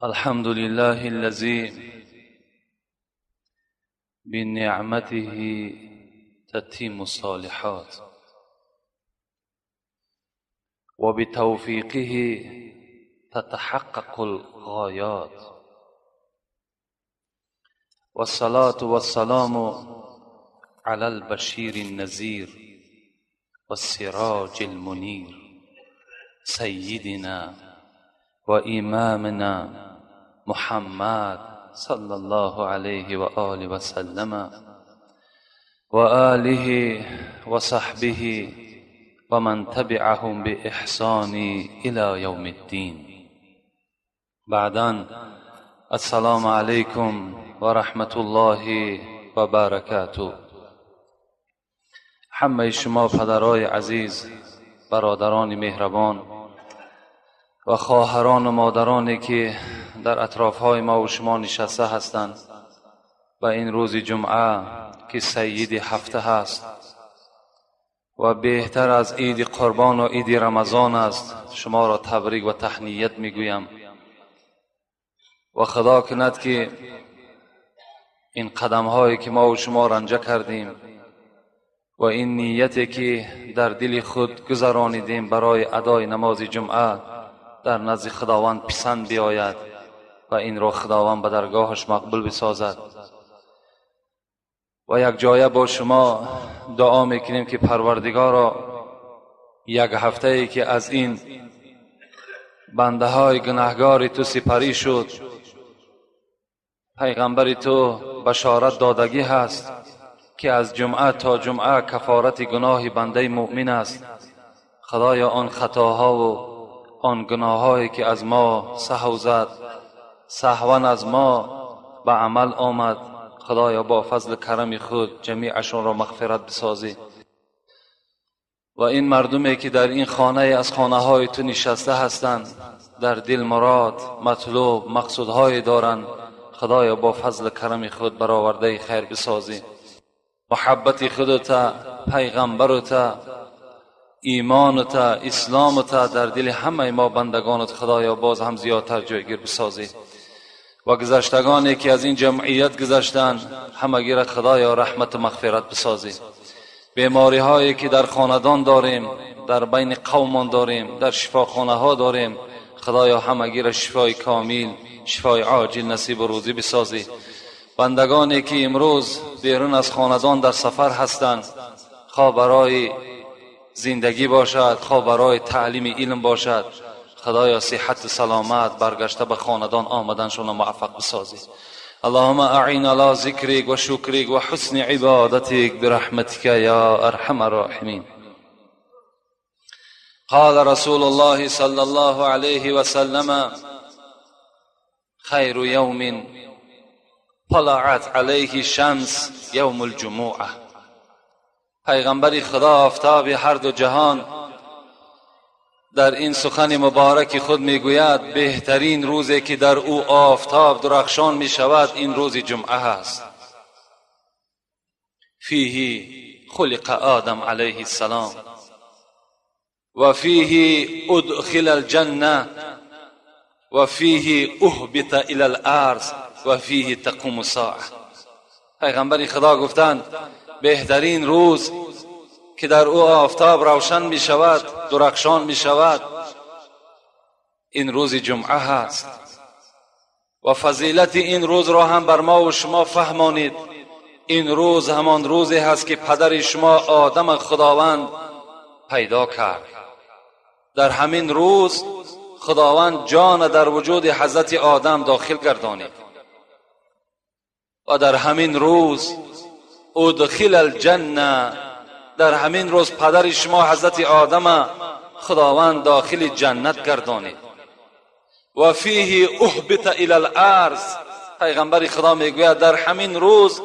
الحمد لله الذي بنعمته تتم الصالحات وبتوفيقه تتحقق الغايات، والصلاة والسلام على البشير النذير والسراج المنير سيدنا وإمامنا محمد صلى الله عليه وآله وسلم وآله وصحبه ومن تبعهم بإحسان إلى يوم الدين. بعدا السلام عليكم ورحمة الله وبركاته. همه شما پدرای عزیز، برادران مهربان و خواهران و مادرانی که در اطرافهای ما و شما نشسته هستند، و این روز جمعه که سید هفته هست و بهتر از عید قربان و عید رمضان است، شما را تبریک و تهنیت میگویم و خدا کند که این قدم هایی که ما و شما رنجه کردیم و این نیتی که در دل خود گذرانیدیم برای ادای نماز جمعه در نزد خداوند پسند بیاید و این را خداوند به درگاهش مقبول بسازد. و یک جایه با شما دعا میکنیم که پروردگارا یک هفته ای که از این بنده های گناهگار تو سپری شد، پیغمبر تو بشارت دادگی هست که از جمعه تا جمعه کفارت گناه بنده مؤمن است. خدایا آن خطاها و آن گناهایی که از ما سهو زد، سهوا از ما به عمل آمد، خدایا با فضل کرم خود جمیعشان را مغفرت بسازی. و این مردمی که در این خانه از خانه های تو نشسته هستند، در دل مراد، مطلوب، مقصودهای دارند، خدایا با فضل کرم خود برآورده خیر بسازی. محبت خودت، پیغمبرت، ایمانت، اسلامت در دل همه ما بندگانت خدایا باز هم زیادتر جایگیر بسازی. و گذشتگانی که از این جمعیت گذشتند همگی را خدایا رحمت و مغفرت بسازی. بیماری هایی که در خاندان داریم، در بین قومان داریم، در شفاخانه ها داریم، خدایا همگی را شفای کامل، شفای عاجل نصیب و روزی بسازی. بندگانی که امروز بیرون از خاندان در سفر هستند، خواه برای زندگی باشد، خواه برای تعلیم علم باشد، خدایا صحت و سلامت برگشته به خاندان آمدنشون موفق بسازی. اللهم اعین على ذکرک و شکرک و حسن عبادتک برحمتک یا ارحم الراحمین. قال رسول الله صلی الله علیه و سلم: خیر یوم طلعت علیه الشمس یوم الجمعه. پیغمبر خدا آفتاب هر دو جهان در این سخن مبارک خود میگوید بهترین روزی که در او آفتاب درخشان میشود این روز جمعه است. فیه خلق آدم علیه السلام و فیه ادخل الجنه و فیه اهبط الی الارض و فیه تقوم الساعه. پیغمبر خدا گفتند بهترین روز که در او آفتاب روشن می شود، درخشان می شود، این روز جمعه هست. و فضیلت این روز را هم بر ما و شما فهمانید. این روز همان روزی هست که پدر شما آدم خداوند پیدا کرد. در همین روز خداوند جان در وجود حضرت آدم داخل گردانید و در همین روز ادخل الجنه، در همین روز پدر شما حضرت آدم خداوند داخل جنت گردانید. و فیه اهبط الی الارض، پیغمبر خدا میگوید در همین روز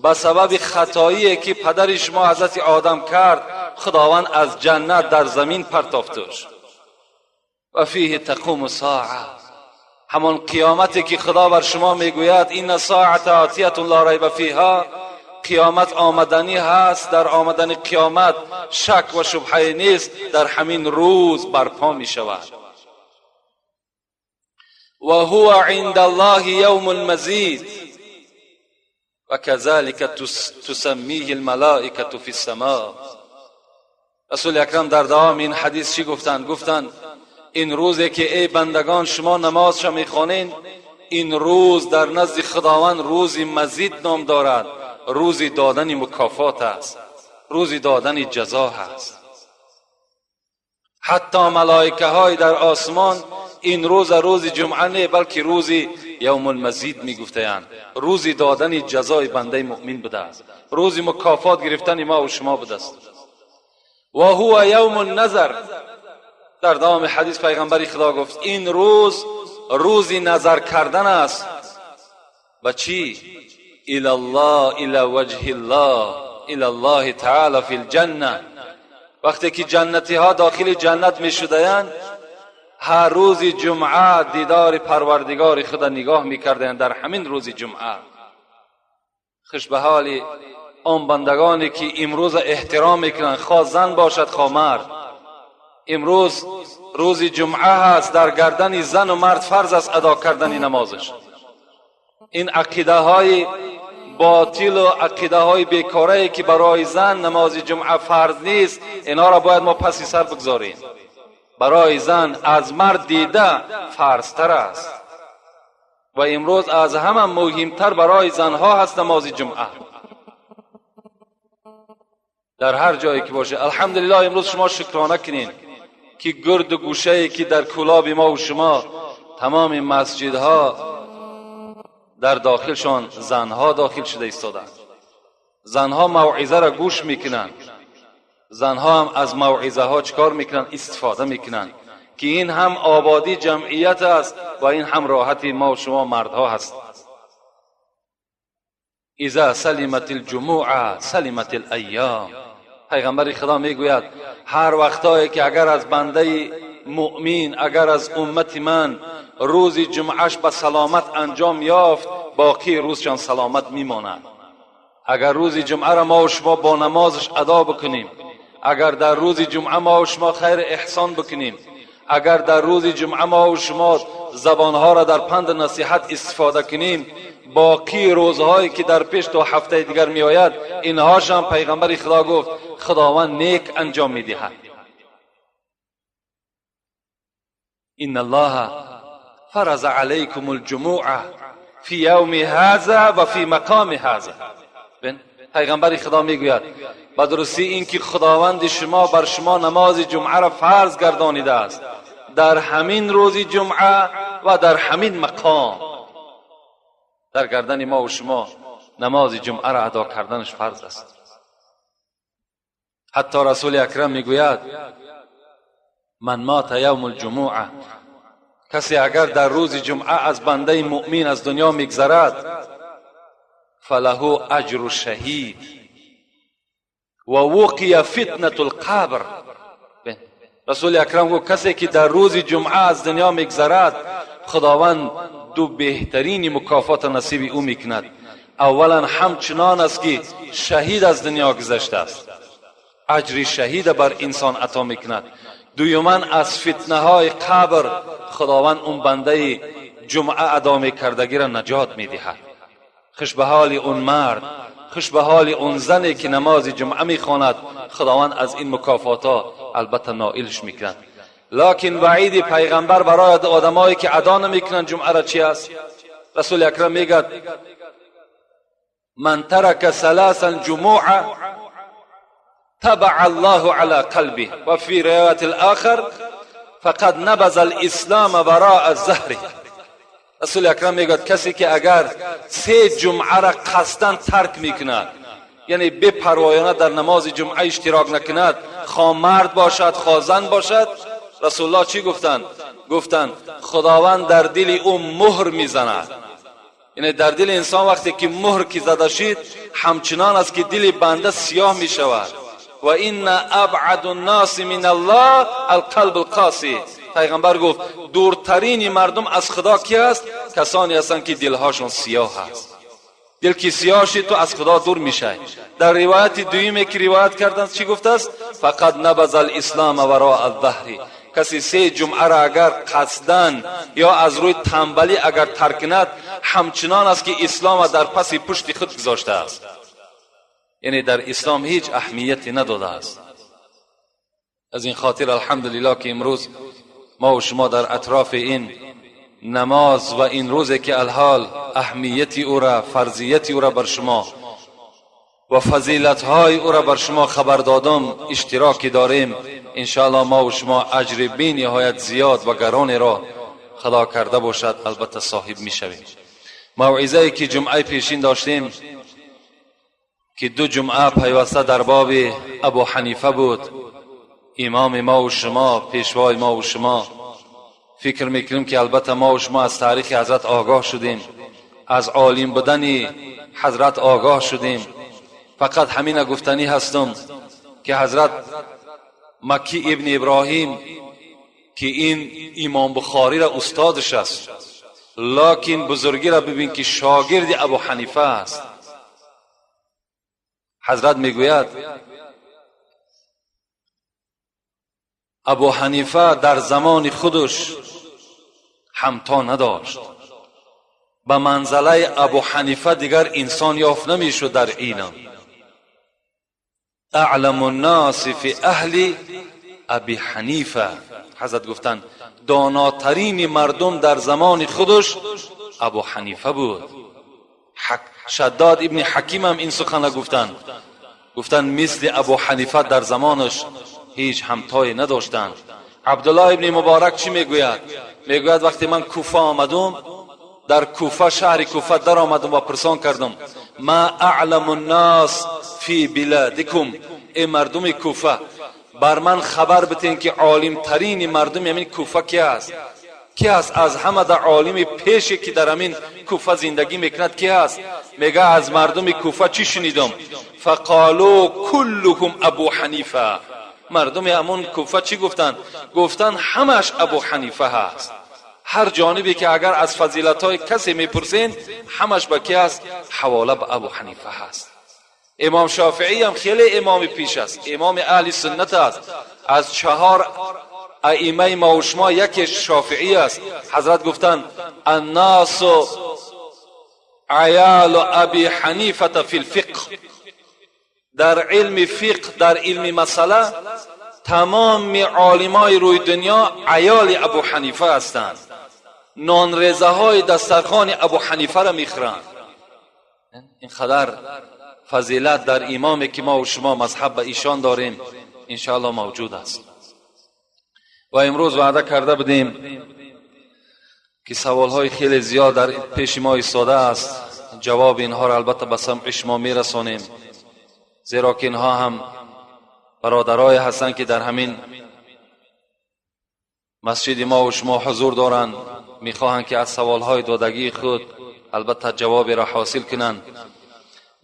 به سبب خطایی که پدر شما حضرت آدم کرد خداوند از جنت در زمین پرتافتش. و فیه تقوم الساعه، همان قیامتی که خدا بر شما میگوید این ساعت آتیة لا ریب فیها، Қиёмат омаданӣ ҳаст, дар омадани қиёмат шак ва шубҳае нест, дар ҳамин рӯз барпо мешавад. Ва ҳува инда Аллоҳи явмул мазид ва казалика тусаммиҳи алмалоикату фиссамо. Расули акрам дар давоми ин ҳадис чӣ гуфтанд? Гуфтанд: ин рӯзе ки, эй бандагон, шумо намозша мехонед, ин рӯз дар назди Худованд рӯзи мазид ном дорад, рӯзи додани мукофот аст, рӯзи додани ҷазо ҳаст. Ҳатто малоикаҳои дар осмон ин рӯза рӯзи ҷумъа не, балки рӯзи явмулмазид мегуфтаянд. Рӯзи додани ҷазои бандаи муъмин будааст, рӯзи мукофот гирифтани мо шумо будааст. Ва ҳува явму назар. Дар давоми ҳадис пайғамбари Худо гуфт: ин рӯз рӯзи назар кардан аст. Ба чӣ? Илаллоҳ, ила ваҷҳиллоҳ, илаллоҳи таала фил ҷанна. Вақте ки ҷаннатиҳо дохили ҷаннат мешудаянд, ҳар рӯзи ҷумъа дидори Парвардигори худа нигоҳ мекардаянд дар ҳамин рӯзи ҷумъа. Хуш ба ҳоли он бандагоне ки имрӯза эҳтиром мекунанд, хоҳ зан бошад, хоҳ мард. Имрӯз рӯзи ҷумъа ҳаст, дар гардани зану мард фарз аст адо кардани намозаш. Ин ақидаҳои ботилу ақидаҳои бекорае ки барои зан намози ҷумъа фарз нест, инҳоро бояд мо паси сар бигзорем. Барои зан аз мард дида фарзтар аст ва имрӯз аз ҳама муҳимтар барои занҳо ҳаст намози ҷумъа дар ҳар ҷое ки бошед. Алҳамдулиллоҳ, имрӯз шумо шукрона кунед, ки гирду гӯшае ки дар Кӯлоби мо шумо тамоми масҷидҳо дар дохилшон занҳо дохил шуда истодаанд, занҳо мавъизаро гӯш мекунанд, занҳо ҳам аз мавъизаҳо чӣ кор мекунанд? Истифода мекунанд, ки ин ҳам ободии ҷамъият аст ва ин ҳам роҳати мо шумо мардҳо ҳаст. Иза салимат алҷумуа салимат алайём. Пайғамбари Худо мегӯяд: ҳар вақтое ки агар аз бандаи муъмин, агар аз уммати ман рӯзи ҷумъаш ба саломат анҷом ёфт, боқии рӯзшон саломат мемонад. Агар рӯзи ҷумъаро мо шумо бо намозаш адо бикунем, агар дар рӯзи ҷумъа мо шумо хайр эҳсон бикунем, агар дар рӯзи ҷумъа мо шумо забонҳоро дар панду насиҳат истифода кунем, боқии рӯзҳое ки дар пеш то ҳафтаи дигар меояд, инҳошам, пайғамбари Худо гуфт, Худованд нек анҷом медиҳад. Инна Аллоҳа фараза алайкум алҷумуа фи явми ҳаза ва фи мақоми ҳаза. Пайғамбари Худо мегӯяд: ба дурустӣ ин ки Худованди шумо бар шумо намози ҷумъаро фарз гардонидааст дар ҳамин рӯзи ҷумъа ва дар ҳамин мақом. Дар гардани мо шумо намози ҷумъаро адо карданаш фарз аст. Ҳатто Расули акрам мегӯяд: ман мота явму лҷумуа, касе агар дар рӯзи ҷумъа аз бандаи муъмин аз дунё мегзарад, фалаҳу аҷру шаҳид ва вуқия фитнату лқабр. Расули акрам гуфт: касе ки дар рӯзи ҷумъа аз дунё мегзарад, Худованд ду беҳтарини мукофота насиби ӯ мекунад. Аввалан, ҳамчунон аст ки шаҳид аз дунё гузаштааст, аҷри шаҳида бар инсон ато мекунад. Дуюман, аз фитнаҳои қабр Худованд он бандаи ҷумъа адо мекардагиро наҷот медиҳад. Хуш ба ҳоли он мард, хуш ба ҳоли он зане ки намози ҷумъа мехонад, Худованд аз ин мукофотҳо албатта ноилш мекунад. Локин ваъиди пайғамбар барои одамое ки адо намекунанд ҷумъаро чи аст? Расули акрам мегӯяд: ман тарака саласан ҷумуа табаа Аллоҳу ала қалбиҳ, ва фи ривояти алохар фақад набаза алислама вароа заҳриҳ. Расули акрам мегӯяд: касе ки агар се ҷумъаро қасдан тарк мекунад, яъне бепарвоёна дар намози ҷумъа иштирок накунад, хо мард бошад, хо зан бошад, Расулуллоҳ чӣ гуфтанд? Гуфтанд: Худованд дар дили ӯ муҳр мезанад. Яъне дар дили инсон вақте ки муҳр ки зада шид, ҳамчунон аст ки дили банда сиёҳ мешавад. Ва инна абъаду нноси мин Аллоҳ алқалб алқоси. Пайғамбар гуфт: дуртарини мардум аз Худо ки аст? Касоне ҳастанд ки дилҳошон сиёҳ аст. Дил ки сиёҳ шид, ту аз Худо дур мешай. Дар ривояти дуюме ки ривоят карданд, чӣ гуфтааст? Фақат набаза алислама вароа заҳри. Каси се ҷумъаро агар қасдан ё аз рӯи танбалӣ агар тарк кунад, ҳамчунон аст ки ислома дар паси пушти худ гузоштааст, яъне дар ислом ҳеҷ аҳамияте надодааст. Аз ин хотир, алҳамдулиллоҳ, ки имрӯз мо ва шумо дар атрофи ин намоз ва ин рӯзе ки алҳол аҳамияти ӯра, фарзияти ӯра бар шумо ва фазилатҳои ӯра бар шумо хабар додум, иштироки дорем. Иншоаллоҳ, мо ва шумо аҷри бениҳоят зиёд ва гаронеро, Худо карда бошад, албатта соҳиб мешавем. Мавъизае ки ҷумъаи пешин доштем, ки ду ҷумъа пайваста дар боби Абу Ҳанифа буд, имоми мо ва шумо, пешвои мо ва шумо, фикр мекунем ки албатта мо ва шумо аз таърихи ҳазрат огоҳ шудем, аз олим будани ҳазрат огоҳ шудем. Фақат ҳамина гуфтанӣ ҳастам, ки ҳазрат Маккӣ ибни Иброҳим, ки ин имом Бухориро устодаш аст, локин бузургиро бибин, ки шогирди Абу Ҳанифа аст. Ҳазрат мегӯяд: Абу Ҳанифа дар замони худаш ҳамто надошт. Ба манзалаи Абу Ҳанифа дигар инсон ёфт намешуд дар илм. Аълам الناس фи аҳли Аби Ҳанифа. Ҳазрат гуфтанд: донотарини мардум дар замони худаш Абу Ҳанифа буд. Шаддод ибни Ҳаким ҳам ин сухана гуфтанд, гуфтанд: мисли Абу Ҳанифа дар замонаш ҳеҷ ҳамтое надоштанд. Абдуллоҳ ибни Муборак чӣ мегӯяд? Мегӯяд: вақте ман Куфа омадум, дар Куфа, шаҳри Куфа даромадум ва пурсон кардум: ма аъламу ннас фи биладикум, эй мардуми Куфа, бар ман хабар битен, ки олимтарини мардуми ҳамин Куфа ки аст? Ки аст аз ҳамада олими пеше, ки дар ҳамин Куфа зиндагӣ мекунад, ки аст? Мега: аз мардуми Куфа чӣ шунидум? Фақолу куллуҳум Абу Ҳанифа. Мардуми ҳамон Куфа чӣ гуфтанд? Гуфтанд: ҳамааш Абу Ҳанифа ҳаст. Ҳар ҷонибе ки агар аз фазилатҳои касе мепурсен, ҳамаш ба ки аст? Ҳавола ба Абу Ҳанифа ҳаст. Имом Шофиӣ ҳам хеле имоми пеш аст, имоми аҳли суннат аст. Аз чаҳор аимаи мо ва шумо яке Шофиӣ аст. Ҳазрат гуфтанд: аннасу аялу Аби Ҳанифата фи лфиқҳ. Дар илми фиқҳ, дар илми масъала тамоми олимои рӯи дунё аёли Абу Ҳанифа ҳастанд, нонрезаҳои дастархони Абу Ҳанифаро мехӯранд. Ин қадар фазилат дар имоме, ки мо ва шумо мазҳаб ба ишон дорем, иншоалло мавҷуд аст. Ва имрӯз ваъда карда будем, ки саволҳои хеле зиёд дар пеши мо истода аст, ҷавоби инҳоро албатта ба самъи шумо мерасонем, зеро ки инҳо ҳам бародарое ҳастанд, ки дар ҳамин масҷиди мо ва шумо ҳузур доранд, мехоҳанд, ки аз саволҳои додагии худ албатта ҷавоберо ҳосил кунанд.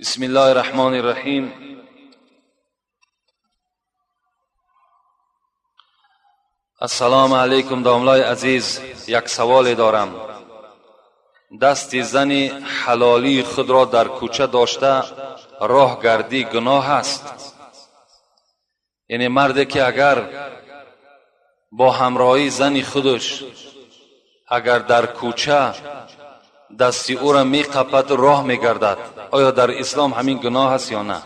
Бисми Аллоҳи Раҳмони Раҳим. Ассалому алайкум, домлои азиз, як саволе дорам. Дасти зани ҳалолии худро дар кӯча дошта роҳ гардӣ гуноҳ аст? Яъне марде ки агар бо ҳамроҳии зани худаш агар дар кӯча дасти ӯро меқапад, роҳ мегардад, оё дар ислом ҳамин гуноҳ аст ё на?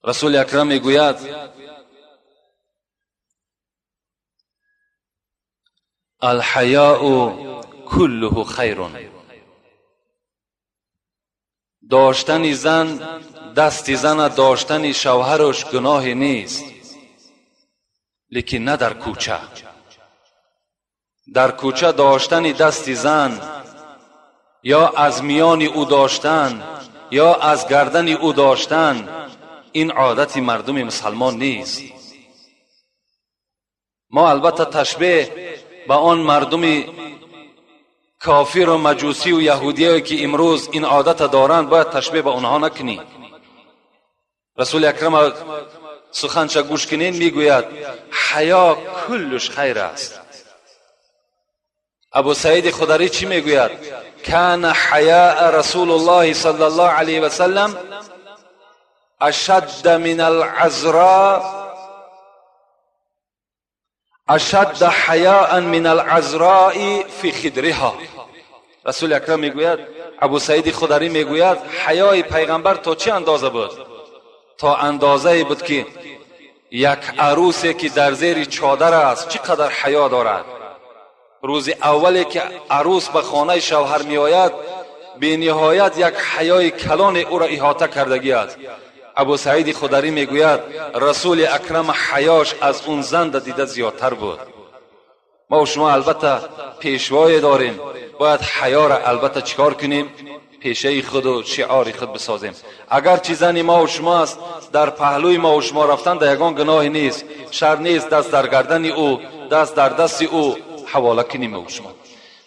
Расули Акрам мегӯяд: алҳаёу куллуҳу хайрун. Доштани зан, дасти зана доштани шавҳараш гуноҳе нест, лекин на дар кӯча. Дар кӯча доштани дасти зан ё аз миёни ӯ доштан ё аз гардани ӯ доштан, ин одати мардуми мусалмон нест. Мо албатта ташбеҳ ба он мардуми кофиру маҷусию яҳудие, ки имрӯз ин одата доранд, бояд ташбеҳ ба онҳо накунем. Расули Акрам суханша гӯш кунед, мегӯяд: ҳаё куллуш хайр аст. Абу Саид Хударӣ чӣ мегӯяд? Кана ҳаяа Расулуллоҳи саллаллоҳу алайҳи васаллам ашадда мин алъазро, ашадда ҳаяан мин алъазрои фи хидриҳо. Расули Акрам мегӯяд, Абу Саиди Хударӣ мегӯяд, ҳаёи пайғамбар то чӣ андоза буд? То андозае буд, ки як арӯсе ки дар зери чодар аст, чӣ қадар ҳаё дорад. Рӯзи аввале ки арӯс ба хонаи шавҳар меояд, бениҳоят як ҳаёи калоне ӯро иҳота кардагӣ аст. Абу Саиди Хударӣ мегӯяд, Расули Акрам ҳаёш аз он занда дида зиёдтар буд. Мо шумо албатта пешвое дорем, бояд ҳаёра албатта чӣ кор кунем? Пешаи худу шиори худ бисозем. Агарчи зани мо шумо аст, дар паҳлӯи мо шумо рафтан дар ягон гуноҳе нест, шар нест, даст дар гардани ӯ, даст дар дасти ӯ ҳавола кунем шумо.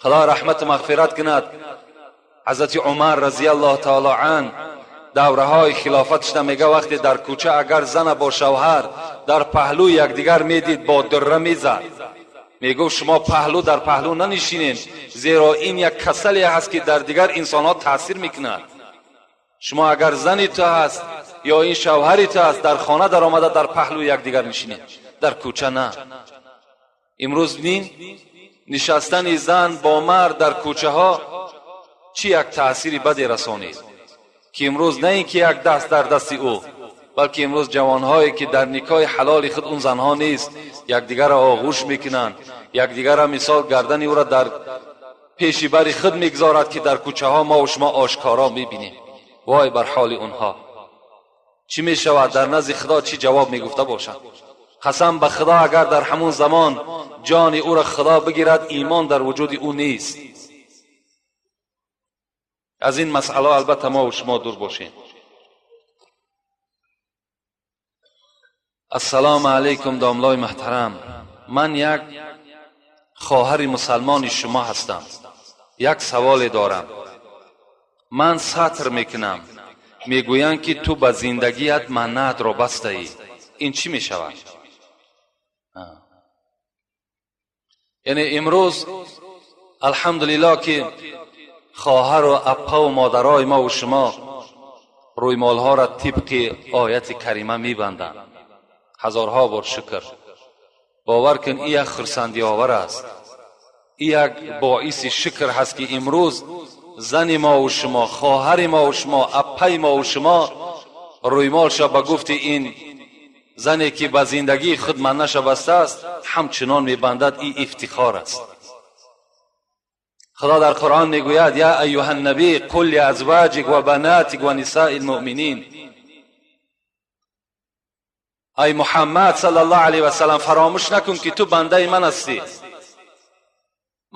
Худо раҳмату мағфират кунад Ҳазрати Умар разияллоҳу таоло ан. Давраҳои хилофаташда мега, вақте дар кӯча агар зана бо шавҳар дар паҳлӯи якдигар медид, бо дурра мезад, мегуфт: шумо паҳлӯ дар паҳлӯ нанишинед, зеро ин як касале ҳаст, ки дар дигар инсонҳо таъсир мекунад. Шумо агар зани ту ҳаст ё ин шавҳари ту ҳаст, дар хона даромада дар паҳлӯи якдигар нишинед, дар кӯча на. Имрӯз бин, нишастани зан бо мард дар кӯчаҳо чӣ як таъсири баде расонид, ки имрӯз на ин ки як даст дар дасти ӯ, балки имрӯз ҷавонҳое ки дар никоҳи ҳалоли худ он занҳо нест, якдигарро оғӯш мекунанд, якдигарро мисол гардани ӯро дар пеши бари худ мегузорад, ки дар кӯчаҳо мо шумо ошкоро мебинем. Вой бар ҳоли онҳо, чӣ мешавад? Дар назди Худо чӣ ҷавоб мегуфта бошанд? Қасам ба Худо, агар дар ҳамун замон ҷони ӯро Худо бигирад, имон дар вуҷуди ӯ нест. Аз ин масъала албатта мо шумо дур бошем. Ассалому алайкум, домлои муҳтарам. Ман як хоҳари мусалмони шумо ҳастам. Як саволе дорам. Ман сатр мекунам, мегӯянд, ки ту ба зиндагият маннатро бастаӣ. Ин чӣ мешавад? Яъне имрӯз алҳамдулиллоҳ, ки хоҳару аппаву модарои мову шумо рӯймолҳоро тибқи ояти карима мебанданд. Ҳазорҳо бор шукр. Бовар кун, ин як хурсандиовар аст, ин як боиси шукр ҳаст, ки имрӯз зани мову шумо, хоҳари мову шумо, аппаи мову шумо рӯймолша ба гуфти ин зане ки ба зиндагии худ маннаша бастааст, ҳамчунон мебандад. Ин ифтихор аст. Худо дар Қуръон мегӯяд: я айюҳа набӣ қул лиазваҷик ва банатик ва нисаи лмуъминин. Ай Муҳаммад саллаллоҳу алайҳи васаллам, фаромӯш накун, ки ту бандаи ман ҳастӣ.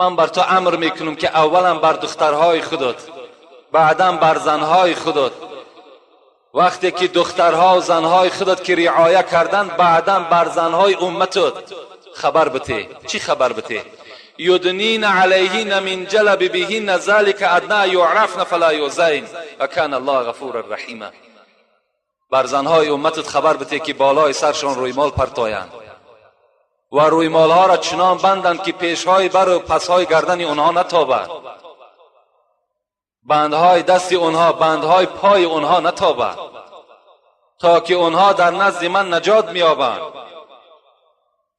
Ман бар ту амр мекунам, ки аввалан бар духтарҳои худат, баъдан бар занҳои худат. Вақте ки духтарҳо занҳои худат ки риоя карданд, баъдан бар занҳои умматат хабар бите. Чӣ хабар бите? Юднина алайҳинна мин ҷалабибиҳинна залика адна юърафна фала юзайн ва кана аллоҳу ғафуран раҳима. Бар занҳои умматат хабар бите, ки болои саршон рӯймол партоянд ва рӯймолҳоро чунон банданд, ки пешҳои бару пасҳои гардани онҳо натобад, бандҳои дасти онҳо, бандҳои пои онҳо натобад, то ки онҳо дар назди ман наҷот меёбанд,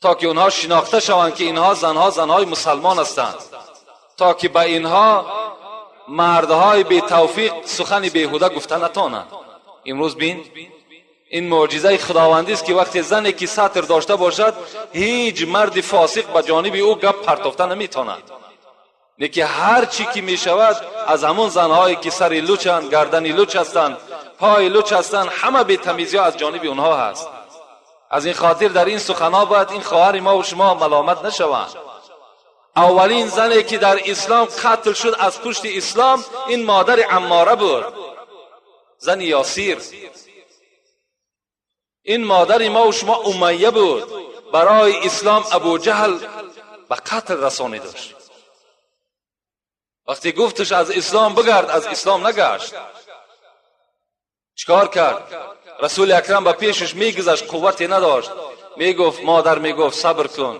то ки онҳо шинохта шаванд, ки инҳо занҳо занҳои мусалмон ҳастанд, то ки ба инҳо мардҳои бетавфиқ сухани беҳуда гуфта натонанд. Имрӯз бин, ин мӯъҷизаи худовандист, ки вақте зане ки сатр дошта бошад, ҳеҷ марди фосиқ ба ҷониби ӯ гап партофта наметонад. Лекин ҳар чӣ ки мешавад, аз ҳамон занҳое ки сари лучанд, гардани луч ҳастанд, пои луч ҳастанд, ҳама бетамизиҳо аз ҷониби онҳо ҳаст. Аз ин хотир дар ин суханҳо бояд ин хоҳари мову шумо маломат нашаванд. Аввалин зане ки дар ислом қатл шуд аз пушти ислом, ин модари Аммора буд, зани Ёсир. Ин модари мову шумо Умайя буд. Барои ислом Абуҷаҳл ба қатл расонидаш. Вақте гуфташ аз ислом бигард, аз ислом нагашт. Чикор кард? Расули Акрам ба пешаш мегузашт, қуввате надошт. Мегуфт, модар мегуфт: сабр кун.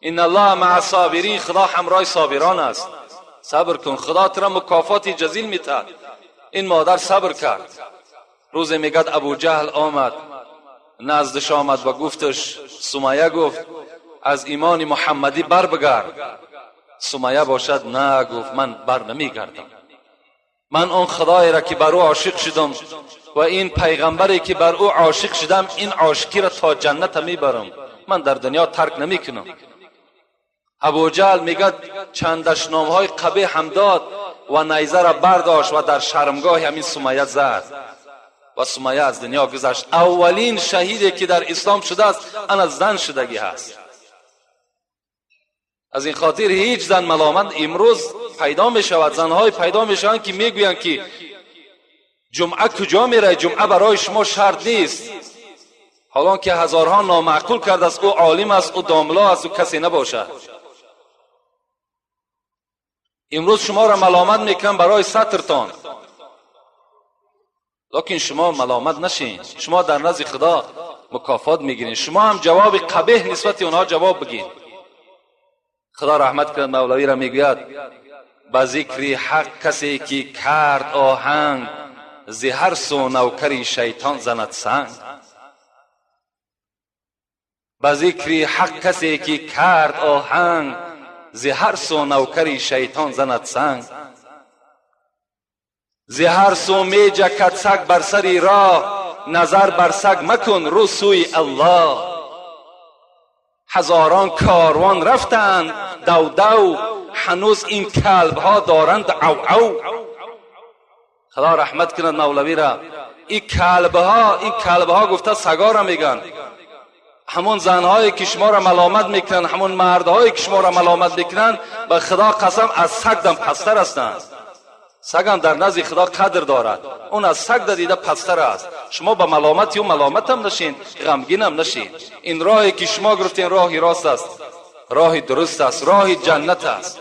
ان الله مع الصابرین، خدا همراه صابران است. صبر کن، خدا تو را مکافات جزیل میتد. این مادر صبر کرد. روز میگد ابو جهل آمد نزدش آمد و گفتش، سمیه گفت از ایمان محمدی بر بگرد. سمیه باشد نه، گفت من بر نمیگردم. من آن خدایی را که بر او عاشق شدم و این پیغمبری که بر او عاشق شدم، این عاشقی را تا جنت میبرم، من در دنیا ترک نمیکنم. ابو جهل میگد چند دشنامهای قبیح هم داد و نیزه را برداشت و در شرمگاه همین سمیه زد و سمیه از دنیا گذشت. اولین شهیدی که در اسلام شده است انا زن شدگی هست. از این خاطر هیچ زن ملامت امروز پیدا می شود، زنهای پیدا می شوند که میگویند که جمعه کجا میره، جمعه برای شما شرط نیست، حالان که هزارها نامعقول کرده است. او عالم است، او داملا است، او کسی نباشد. امروز شما را ملامت میکنم برای سترتان، لکن شما ملامت نشین، شما در نزد خدا مکافات میگیرین. شما هم جواب قبیح نسبت اونها جواب بگین. خدا رحمت کند مولوی را، میگوید به ذکر حق کسی که کرد آهنگ، ز هر سو نوکری شیطان زند سنگ. به ذکر حق کسی که کرد آهنگ، ز هر سو نوکری شیطان زند سنگ. ز هر سو می جکد سگ بر سری راه، نظر بر سگ مکن رو سوی الله. هزاران کاروان رفتند دو دو، هنوز این کلب ها دارند عو عو. خدا رحمت کند مولوی را. این کلب ها، این کلب ها گفته سگا را میگن، همون زنهایی که شما را ملامت میکنن، همون مردهایی که شما را ملامت میکنن، به خدا قسم از سگ دم پستر هستند. سگ هم در نزد خدا قدر دارد، اون از سگ دیده پستر است. شما با ملامت او ملامت هم نشین، غمگین هم نشین. این راهی که شما گرفتین راهی راست است، راه درست است، راه جنت است.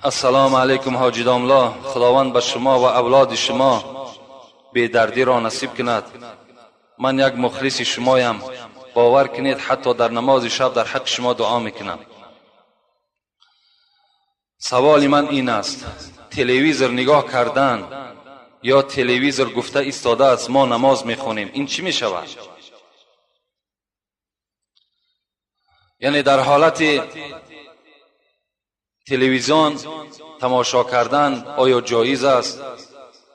السلام علیکم حاجی داملا، خداوند به شما و اولاد شما بیدردی را نصیب کند. من یک مخلص شمایم، باور کنید حتی در نماز شب در حق شما دعا میکنم. سوال من این است، تلویزیون نگاه کردن یا تلویزیون گفته ایستاده است ما نماز میخونیم، این چی میشود؟ یعنی در حالت تلویزیون تماشا کردن آیا جایز است؟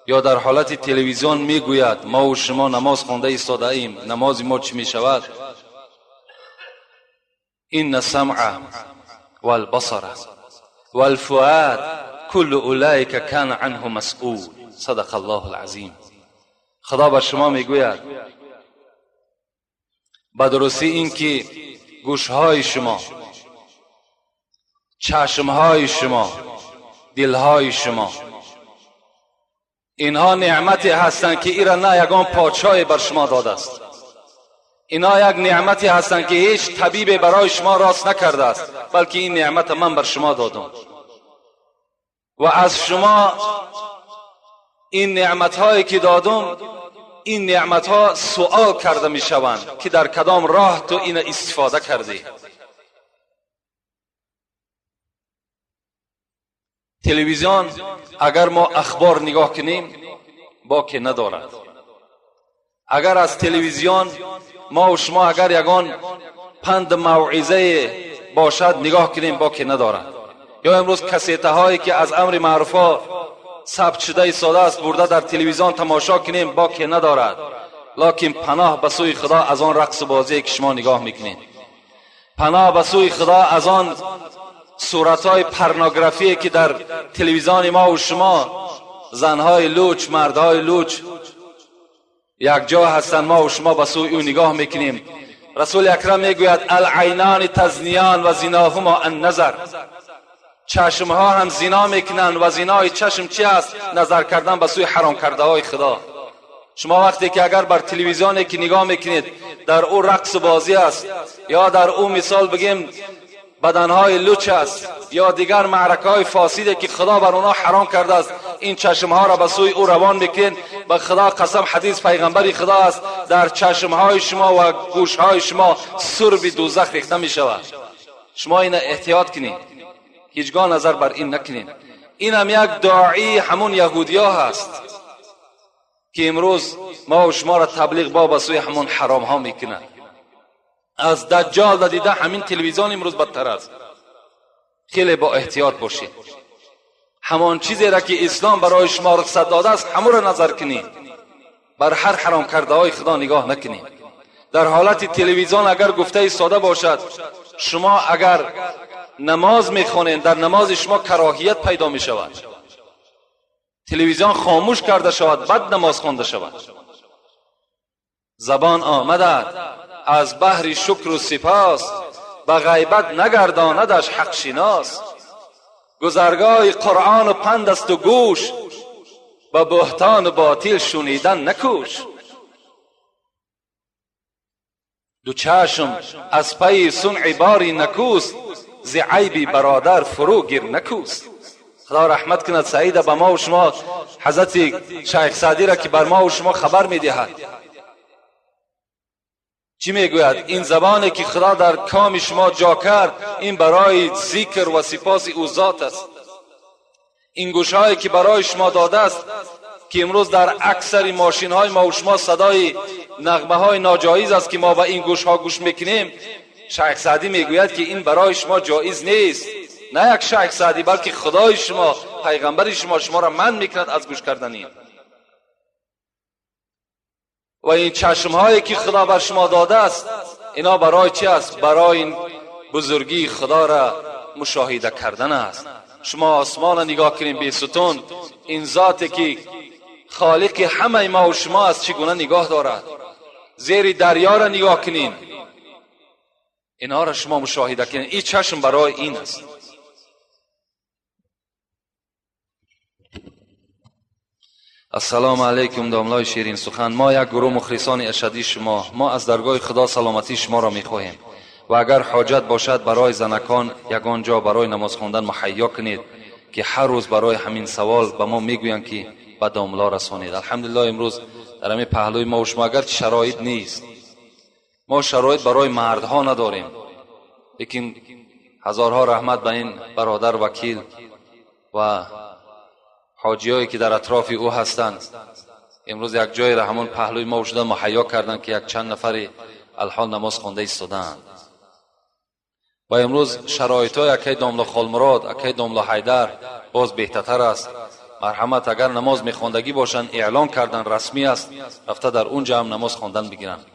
یا در حالت تلویزیون میگوید ما و شما نماز خوانده ایستاده ایم، نماز ما چی میشود؟ ان السمع والبصر والفؤاد كل اولئک کان عنه مسئول، صدق الله العظیم. خدا بر شما میگوید به درستی اینکه گوشهای شما، چشمهای شما، دلهای شما، اینها نعمتی هستند که ایرا نه یگان پادشاهی بر شما داده است. اینها یک نعمتی هستند که هیچ طبیب برای شما راست نکرده است، بلکه این نعمت من بر شما دادم و از شما این نعمت هایی که دادم، این نعمت ها سوال کرده می شوند که در کدام راه تو این استفاده کردی. تلویزیون اگر ما اخبار نگاه کنیم باکی ندارد. اگر از تلویزیون ما و شما اگر یگان پند موعظه باشد نگاه کنیم باکی ندارد. یا امروز کسیته هایی که از امر معروف ها ثبت شده ایستاده است برده در تلویزیون تماشا کنیم باکی ندارد. لکن پناه به سوی خدا از آن رقص بازی که شما نگاه میکنید، پناه به سوی خدا از آن صورتهای پرنوگرافی که در تلویزیون ما و شما زنهای لوچ، مردهای لوچ یک جا هستند، ما و شما به سوی او نگاه میکنیم. رسول اکرم میگوید العینان تزنیان و زناهما النظر. چشمها هم زنا میکنند و زنای چشم چی است؟ نظر کردن به سوی حرام کرده های خدا. شما وقتی که اگر بر تلویزیونی که نگاه میکنید در او رقص بازی است، یا در او مثال بگیم بدنهای لوچ است یا دیگر معرکه های فاسده که خدا بر اونا حرام کرده است، این چشم ها را به سوی او روان میکنین. به خدا قسم، حدیث پیغمبر خدا است، در چشم های شما و گوش های شما سرب دوزخ ریخته می شود. شما این احتیاط کنید، هیچگاه نظر بر این نکنید. این هم یک داعی همون یهودیا هست که امروز ما و شما را تبلیغ با به سوی همون حرام ها میکنند. از دجال دیده همین تلویزیون امروز بدتر است. خیلی با احتیاط باشید. همان چیزی را که اسلام برای شما رخصت داده است همون را نظر کنید، بر هر حرام کرده های خدا نگاه نکنید. در حالت تلویزیون اگر گفته ساده باشد، شما اگر نماز میخوانید در نماز شما کراهیت پیدا میشود. تلویزیون خاموش کرده شود، بعد نماز خوانده شود. زبان آمده از بحر شکر و سپاس، به غیبت نگرداندش حق شناس. گذرگاه قرآن و پند است و گوش، به بهتان و باطل شنیدن نکوش. دو چشم از پی صنع باری نکوست، ز عیب برادر فرو گیر نکوست. خدا رحمت کند سعید به ما و شما، حضرت شیخ سعدی را که بر ما و شما خبر میدهد. چی میگوید؟ این زبانی که خدا در کام شما جا کرد، این برای ذکر و سپاس او ذات است. این گوشهایی که برای شما داده است که امروز در اکثر ماشین های ما و شما صدای نغمه های ناجایز است که ما به این گوش ها گوش میکنیم، شیخ سعدی میگوید که این برای شما جایز نیست. نه یک شیخ سعدی، بلکه خدای شما، پیغمبر شما، شما را منع میکند از گوش کردن این. و این چشم هایی که خدا بر شما داده است، اینا برای چی است؟ برای این بزرگی خدا را مشاهده کردن است. شما آسمان را نگاه کنید بی ستون، این ذاتی که خالق همه ما و شما است چگونه نگاه دارد. زیر دریا را نگاه کنین، اینها را شما مشاهده کنین. این چشم برای این است. السلام علیکم داملای شیرین سخن. ما یک گروه مخلصان اشدی شما، ما از درگاه خدا سلامتی شما را میخواهیم و اگر حاجت باشد برای زنکان یگان جا برای نماز خواندن مهیا کنید که هر روز برای همین سوال به ما میگویند که به داملا رسانید. الحمدلله امروز در همین پهلوی ما و شما اگر شرایط نیست، ما شرایط برای مردها نداریم، لیکن هزارها رحمت به این برادر وکیل و حاجیایی که در اطراف او هستند، امروز یک جای را همون پهلوی ما شده مهیا کردند که یک چند نفری الحال نماز خوانده ایستادند. و امروز شرایط های اکی داملا خالمراد، اکی داملا حیدر باز بهتر است. مرحمت اگر نماز میخواندگی باشند اعلان کردن رسمی است، رفته در اونجا هم نماز خواندن بگیرند.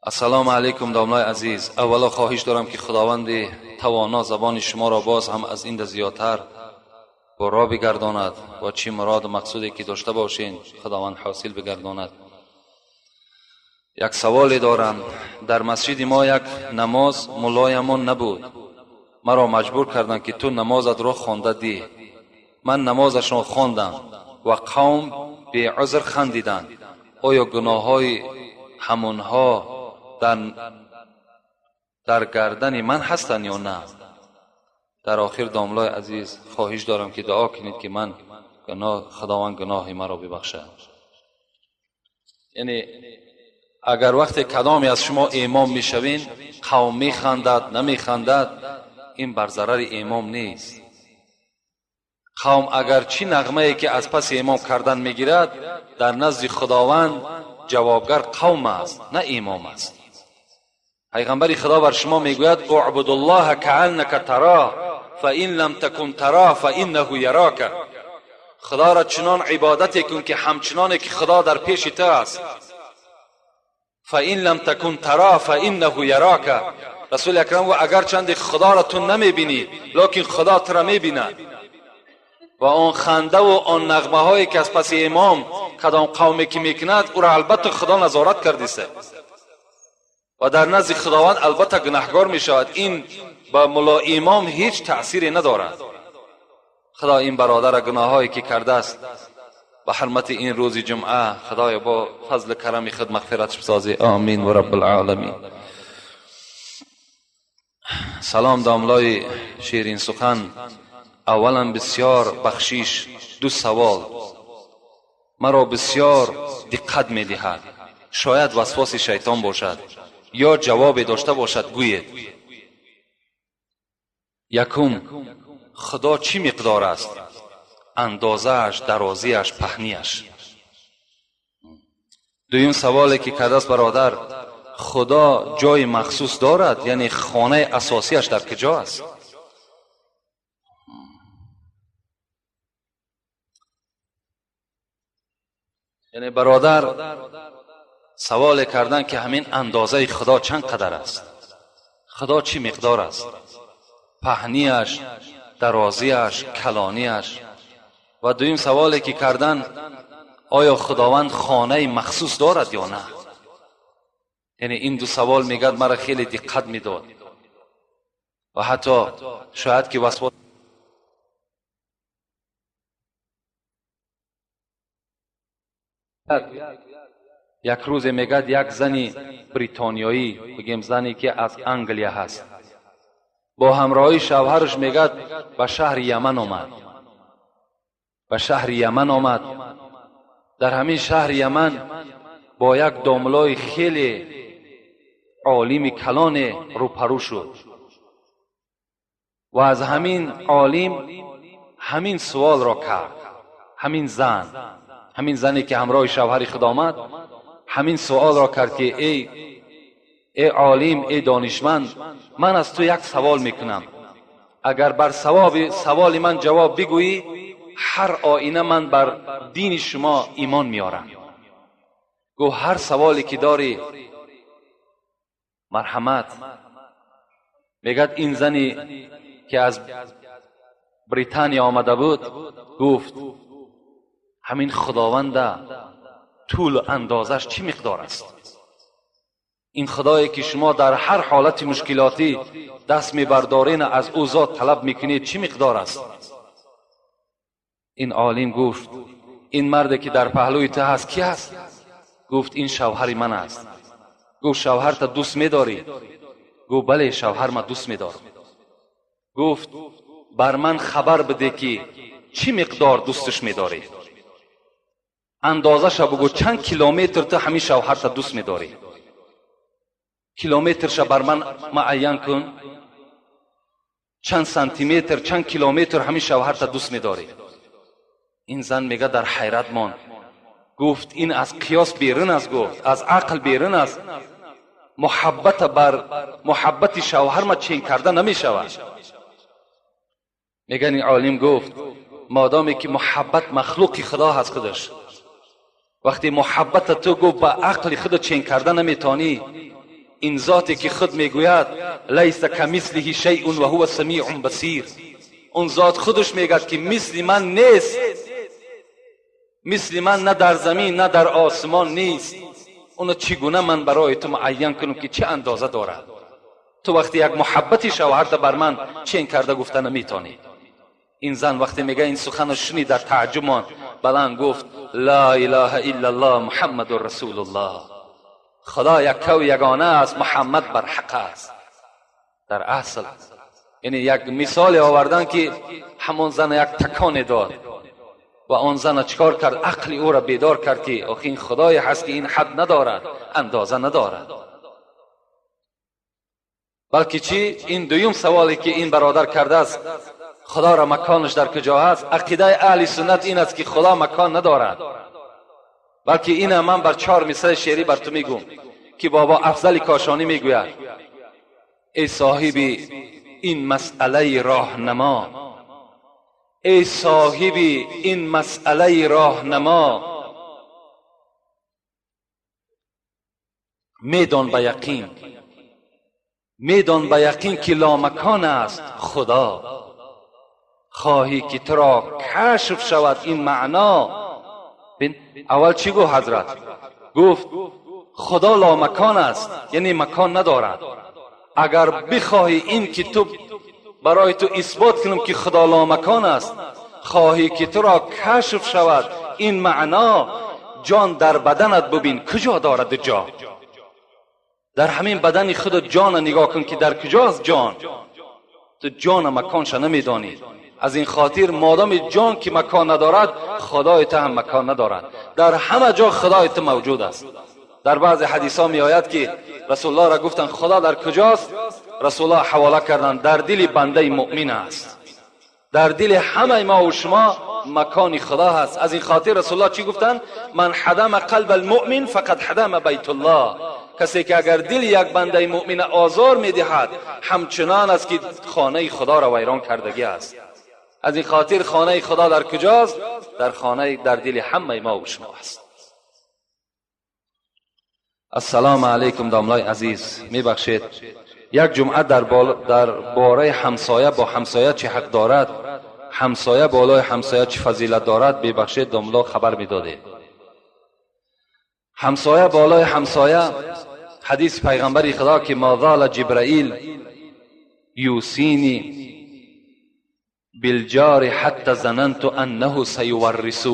السلام علیکم داملای عزیز. اولا خواهش دارم که خداوند توانا زبان شما را باز هم از این زیادتر برا بگرداند و چی مراد و مقصودی که داشته باشین خداوند حاصل بگرداند. یک سوالی دارم. در مسجد ما یک نماز ملایمان نبود، مرا مجبور کردند که تو نمازت را خوانده دی. من نمازشان خواندم و قوم بی عذر خندیدند. آیا گناه های همونها در گردن من هستند یا نه؟ در آخر داملای عزیز خواهش دارم که دعا کنید که من خداوند گناه مرا ببخشد. یعنی اگر وقت کدامی از شما امام میشوین قوم میخندد نمیخندد، این بر ضرر امام نیست. قوم اگر چی نغمه ای که از پس امام کردن میگیرد در نزد خداوند جوابگر قوم است نه امام است. پیغمبر خدا بر شما میگوید اعبد الله کأنک تراه فإن لم تکن تراه فإنه یراک. خدا را چنان عبادت کن که همچنان که خدا در پیش تو است. فإن لم تکن تراه فإنه یراک. رسول اکرم گفت اگر چند خدا را تو نمیبینی لکن خدا تو را میبیند. و آن خنده و آن نغمه هایی که از پس امام کدام قومی که میکند او را البته خدا نظارت کردیست و در نزد خداوند البته گناهگار میشود. این با ملا امام هیچ تأثیری ندارد. خدا این برادر گناهایی که کرده است به حرمت این روز جمعه خدایا با فضل کرم خود مغفرتش بسازی. آمین و رب العالمین. سلام داملای شیرین سخن. اولا بسیار بخشیش، دو سوال مرا بسیار دقت می دهد، شاید وسواس شیطان باشد یا جواب داشته باشد، گویید. یکم، خدا چی مقدار است؟ اندازه‌اش، درازیش، پهنیش. دویم سوالی که کرده است برادر، خدا جای مخصوص دارد؟ یعنی خانه اساسیش در کجا است؟ یعنی برادر سوال کردن که همین اندازه خدا چند قدر است؟ خدا چی مقدار است؟ پهنیش، درازیش، کلانیش. و دویم سوالی که کردن، آیا خداوند خانه مخصوص دارد یا نه؟ یعنی این دو سوال میگد مرا خیلی دقت میداد و حتی شاید که وسواس یک روز میگد یک زنی بریتانیایی، بگیم زنی که از انگلیا هست، با همراهی شوهرش میگد به شهر یمن آمد. به شهر یمن آمد. در همین شهر یمن با یک داملای خیلی عالم کلان روپرو شد و از همین عالم همین سوال را کرد. همین زنی که همراه شوهر خود آمد همین سوال را کرد که ای عالم، ای دانشمند، من از تو یک سوال میکنم، اگر بر سوال من جواب بگویی هر آینه من بر دین شما ایمان میارم. گو هر سوالی که داری مرحمت. میگد این زنی که از بریتانیا آمده بود گفت همین خداوند طول و اندازش چی مقدار است؟ این خدایی که شما در هر حالت مشکلاتی دست میبردارین از او ذات طلب میکنید چی مقدار است؟ این عالم گفت این مرد که در پهلوی تو هست کی هست؟ گفت این شوهر من است. گفت شوهر تا دوست میداری؟ گفت بله شوهر ما دوست میدارم. گفت بر من خبر بده که چی مقدار دوستش میداری؟ اندازه شو بگو چند کیلومتر تو همین شوهر تا دوست میداری؟ کیلومترش بر من معین کن، چند سانتی متر، چند کیلومتر همین شوهر تا دوست میداری؟ این زن میگه در حیرت ماند. گفت این از قیاس بیرون است، گفت از عقل بیرون است، محبت بر محبت شوهر ما چین کرده نمیشود. میگن این عالم گفت مادامی که محبت مخلوق خدا هست خودش، وقتی محبت تو گفت با عقل خود چین کرده نمیتانی، این ذاتی که خود میگوید لیس کمثله شیء و هو سمیع بصیر، اون ذات خودش میگه که مثل من نیست، مثل من نه در زمین نه در آسمان نیست، اونو چگونه من برای تو معین کنم که چه اندازه دارد؟ تو وقتی یک محبت شوهر بر من چین کرده گفته نمیتونی. این زن وقتی میگه این سخن شنید در تعجب ماند، بلند گفت لا اله الا الله محمد رسول الله، خدا یک و یگانه است، محمد بر حق است. در اصل یعنی یک مثال آوردن که همون زن یک تکان داد و آن زن چکار کرد؟ عقل او را بیدار کرد که آخه این خدای هست که این حد ندارد، اندازه ندارد. بلکه چی؟ این دویم سوالی که این برادر کرده است، خدا را مکانش در کجا هست؟ عقیده اهل سنت این است که خدا مکان ندارد. بلکه این من بر 4 مصرع شعری بر تو میگم که بابا افضل کاشانی میگوید ای صاحبی این مسئله راهنما، ای صاحبی این مسئله راهنما، میدان به یقین، میدان به یقین که لامکان است خدا، خواهی که تو را کشف شود این معنا. اول چی گفت حضرت؟ گفت خدا لامکان است، یعنی مکان ندارد. اگر بخواهی این که تو برای تو اثبات کنم که خدا لامکان است، خواهی که تو را کشف شود این معنا جان در بدنت ببین کجا دارد جا. در همین بدن خود جان نگاه کن که در کجاست جان. تو جان مکانش نمیدانی. از این خاطر مادام جان که مکان ندارد، خدای تو هم مکان ندارد. در همه جا خدای تو موجود است. در بعض حدیث ها می آید که رسول الله را گفتند خدا در کجاست؟ رسول الله حواله کردند در دل بنده مؤمن است. در دل همه ما و شما مکان خدا هست. از این خاطر رسول الله چی گفتند؟ من حدم قلب المؤمن فقد حدم بیت الله. کسی که اگر دل یک بنده مؤمن آزار میدهد، همچنان است که خانه خدا را ویران کردگی است. از این خاطر خانه خدا در کجاست؟ در خانه، در دل همه ما و شما است. السلام علیکم داملای عزیز، میبخشید یک جمعه در باره همسایه با همسایه چه حق دارد، همسایه بالای همسایه چه فضیلت دارد، ببخشید داملا خبر میدادید. همسایه بالای همسایه، حدیث پیغمبر خدا که ما زال جبرائیل یوصینی بالجار حتی ظننت انه سیورثه.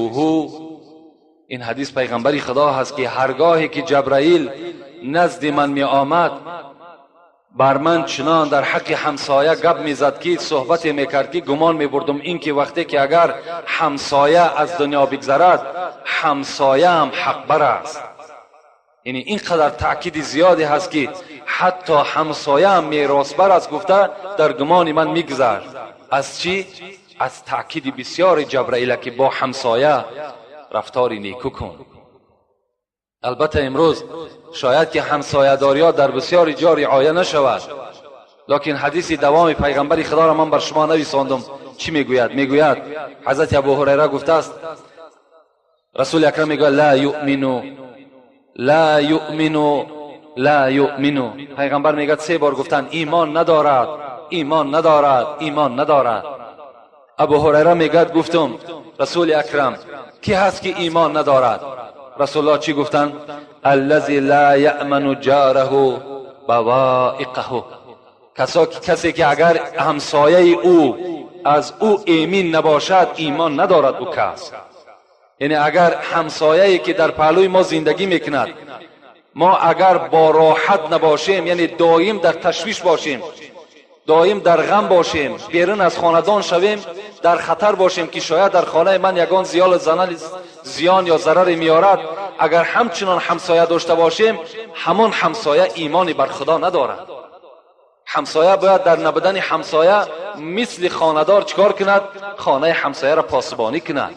این حدیث پیغمبر خدا هست که هرگاهی که جبرائیل نزد من می آمد، بر من چنان در حق همسایه گپ میزد که صحبت میکرد که گمان میبردم این که وقتی که اگر همسایه از دنیا بگذرد، همسایه هم حق بر است. یعنی اینقدر تاکید زیادی هست که حتی همسایه هم میراث بر است گفته در گمان من میگذرد. از چی؟ از تاکید بسیار جبرائیل که با همسایه رفتاری نیکو کن. البته امروز شاید که همسایه داریا در بسیار جا رعایه نشود، لکن حدیث دوام پیغمبر خدا را من بر شما نویساندم. چی میگوید؟ میگوید حضرت ابو هریره گفته است، رسول اکرم میگوید لا یؤمن لا یؤمن لا یؤمن. پیغمبر میگه سه بار گفتن ایمان ندارد، ایمان ندارد، ایمان ندارد. ابو هریره میگه گفتم رسول اکرم کی هست که ایمان ندارد؟ رسول الله چی گفتن؟ الذی لا یأمن جاره بوائقه. کسی که اگر همسایه او از او ایمین نباشد، ایمان ندارد او کس. یعنی اگر همسایه‌ای که در پهلوی ما زندگی میکند، ما اگر با راحت نباشیم، یعنی دایم در تشویش باشیم، دایم در غم باشیم، بیرون از خاندان شویم، در خطر باشیم که شاید در خانه من یگان زیان یا ضرر میارد، اگر همچنان همسایه داشته باشیم، همان همسایه ایمانی بر خدا ندارد. همسایه باید در نبودن همسایه مثل خانه‌دار چکار کند؟ خانه همسایه را پاسبانی کند.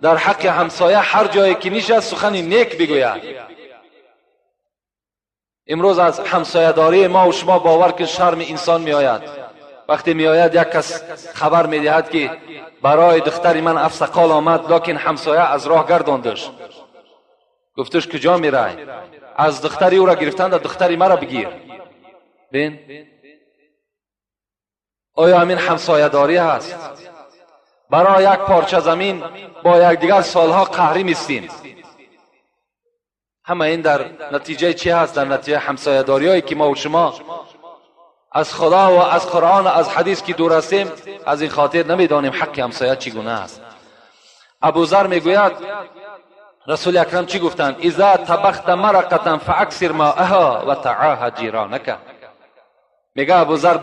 در حق همسایه هر جایی که نشست سخن نیک بگوید. امروز از همسایه داری ما و شما باور که شرم انسان می آید. وقتی می آید یک کس خبر می دهد که برای دختر من افسقال آمد، لکن همسایه از راه گرداندش، گفتش کجا می رای؟ از دختری او را گرفتند، دختری مرا بگیر. بین آیا همین همسایه داری هست؟ برای یک پارچه زمین با یکدیگر سالها قهری میستیم. همه این در نتیجه چی هست؟ در نتیجه همسایه داری که ما و شما از خدا و از قرآن و از حدیث که دور هستیم، از این خاطر نمیدانیم حق همسایه چگونه است. ابوذر میگوید رسول اکرم چی گفتند؟ اذا طبخت مرقة فاکثر ماءها و تعاهد جیرانک. میگه ابوذر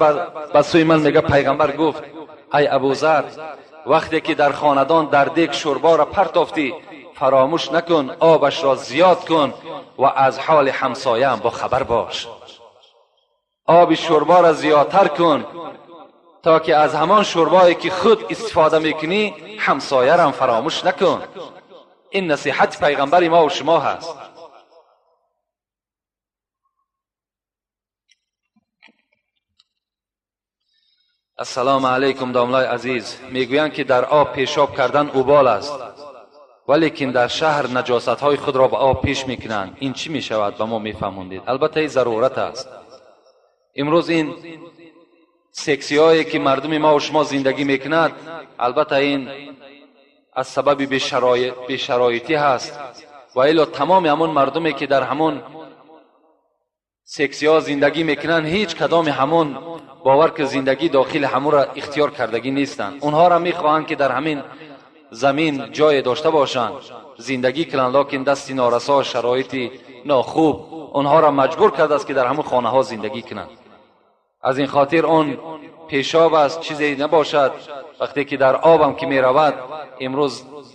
به سوی من میگه پیغمبر گفت ای ابوذر، وقتی که در خاندان در دیگ شوربا را پرتافتی، فراموش نکن آبش را زیاد کن و از حال همسایه هم با خبر باش. آب شوربا را زیادتر کن تا که از همان شوربایی که خود استفاده میکنی همسایه را هم فراموش نکن. این نصیحت پیغمبر ما و شما هست. السلام علیکم داملای عزیز، میگویند که در آب پیشاب کردن اوبال است، ولیکن در شهر نجاست های خود را به آب پیش میکنند. این چی میشود؟ به ما میفهموندید. البته این ضرورت است. امروز این سکسی هایی که مردم ما و شما زندگی میکند، البته این از سبب بی‌شرایطی هست و الا تمام همون مردمی که در همون سکسی ها زندگی میکنن، هیچ کدام همون باور که زندگی داخل همون را اختیار کردگی نیستند. اونها را میخواهند که در همین замин ҷое дошта бошанд, зиндагӣ кунанд, лекин дасти норасо, шароити нохуб онҳоро маҷбур кардааст, ки дар ҳамон хонаҳо зиндагӣ кунанд. Аз ин хотир он пешоб аст, чизе набошад, вақте ки дар обам ки меравад, имрӯз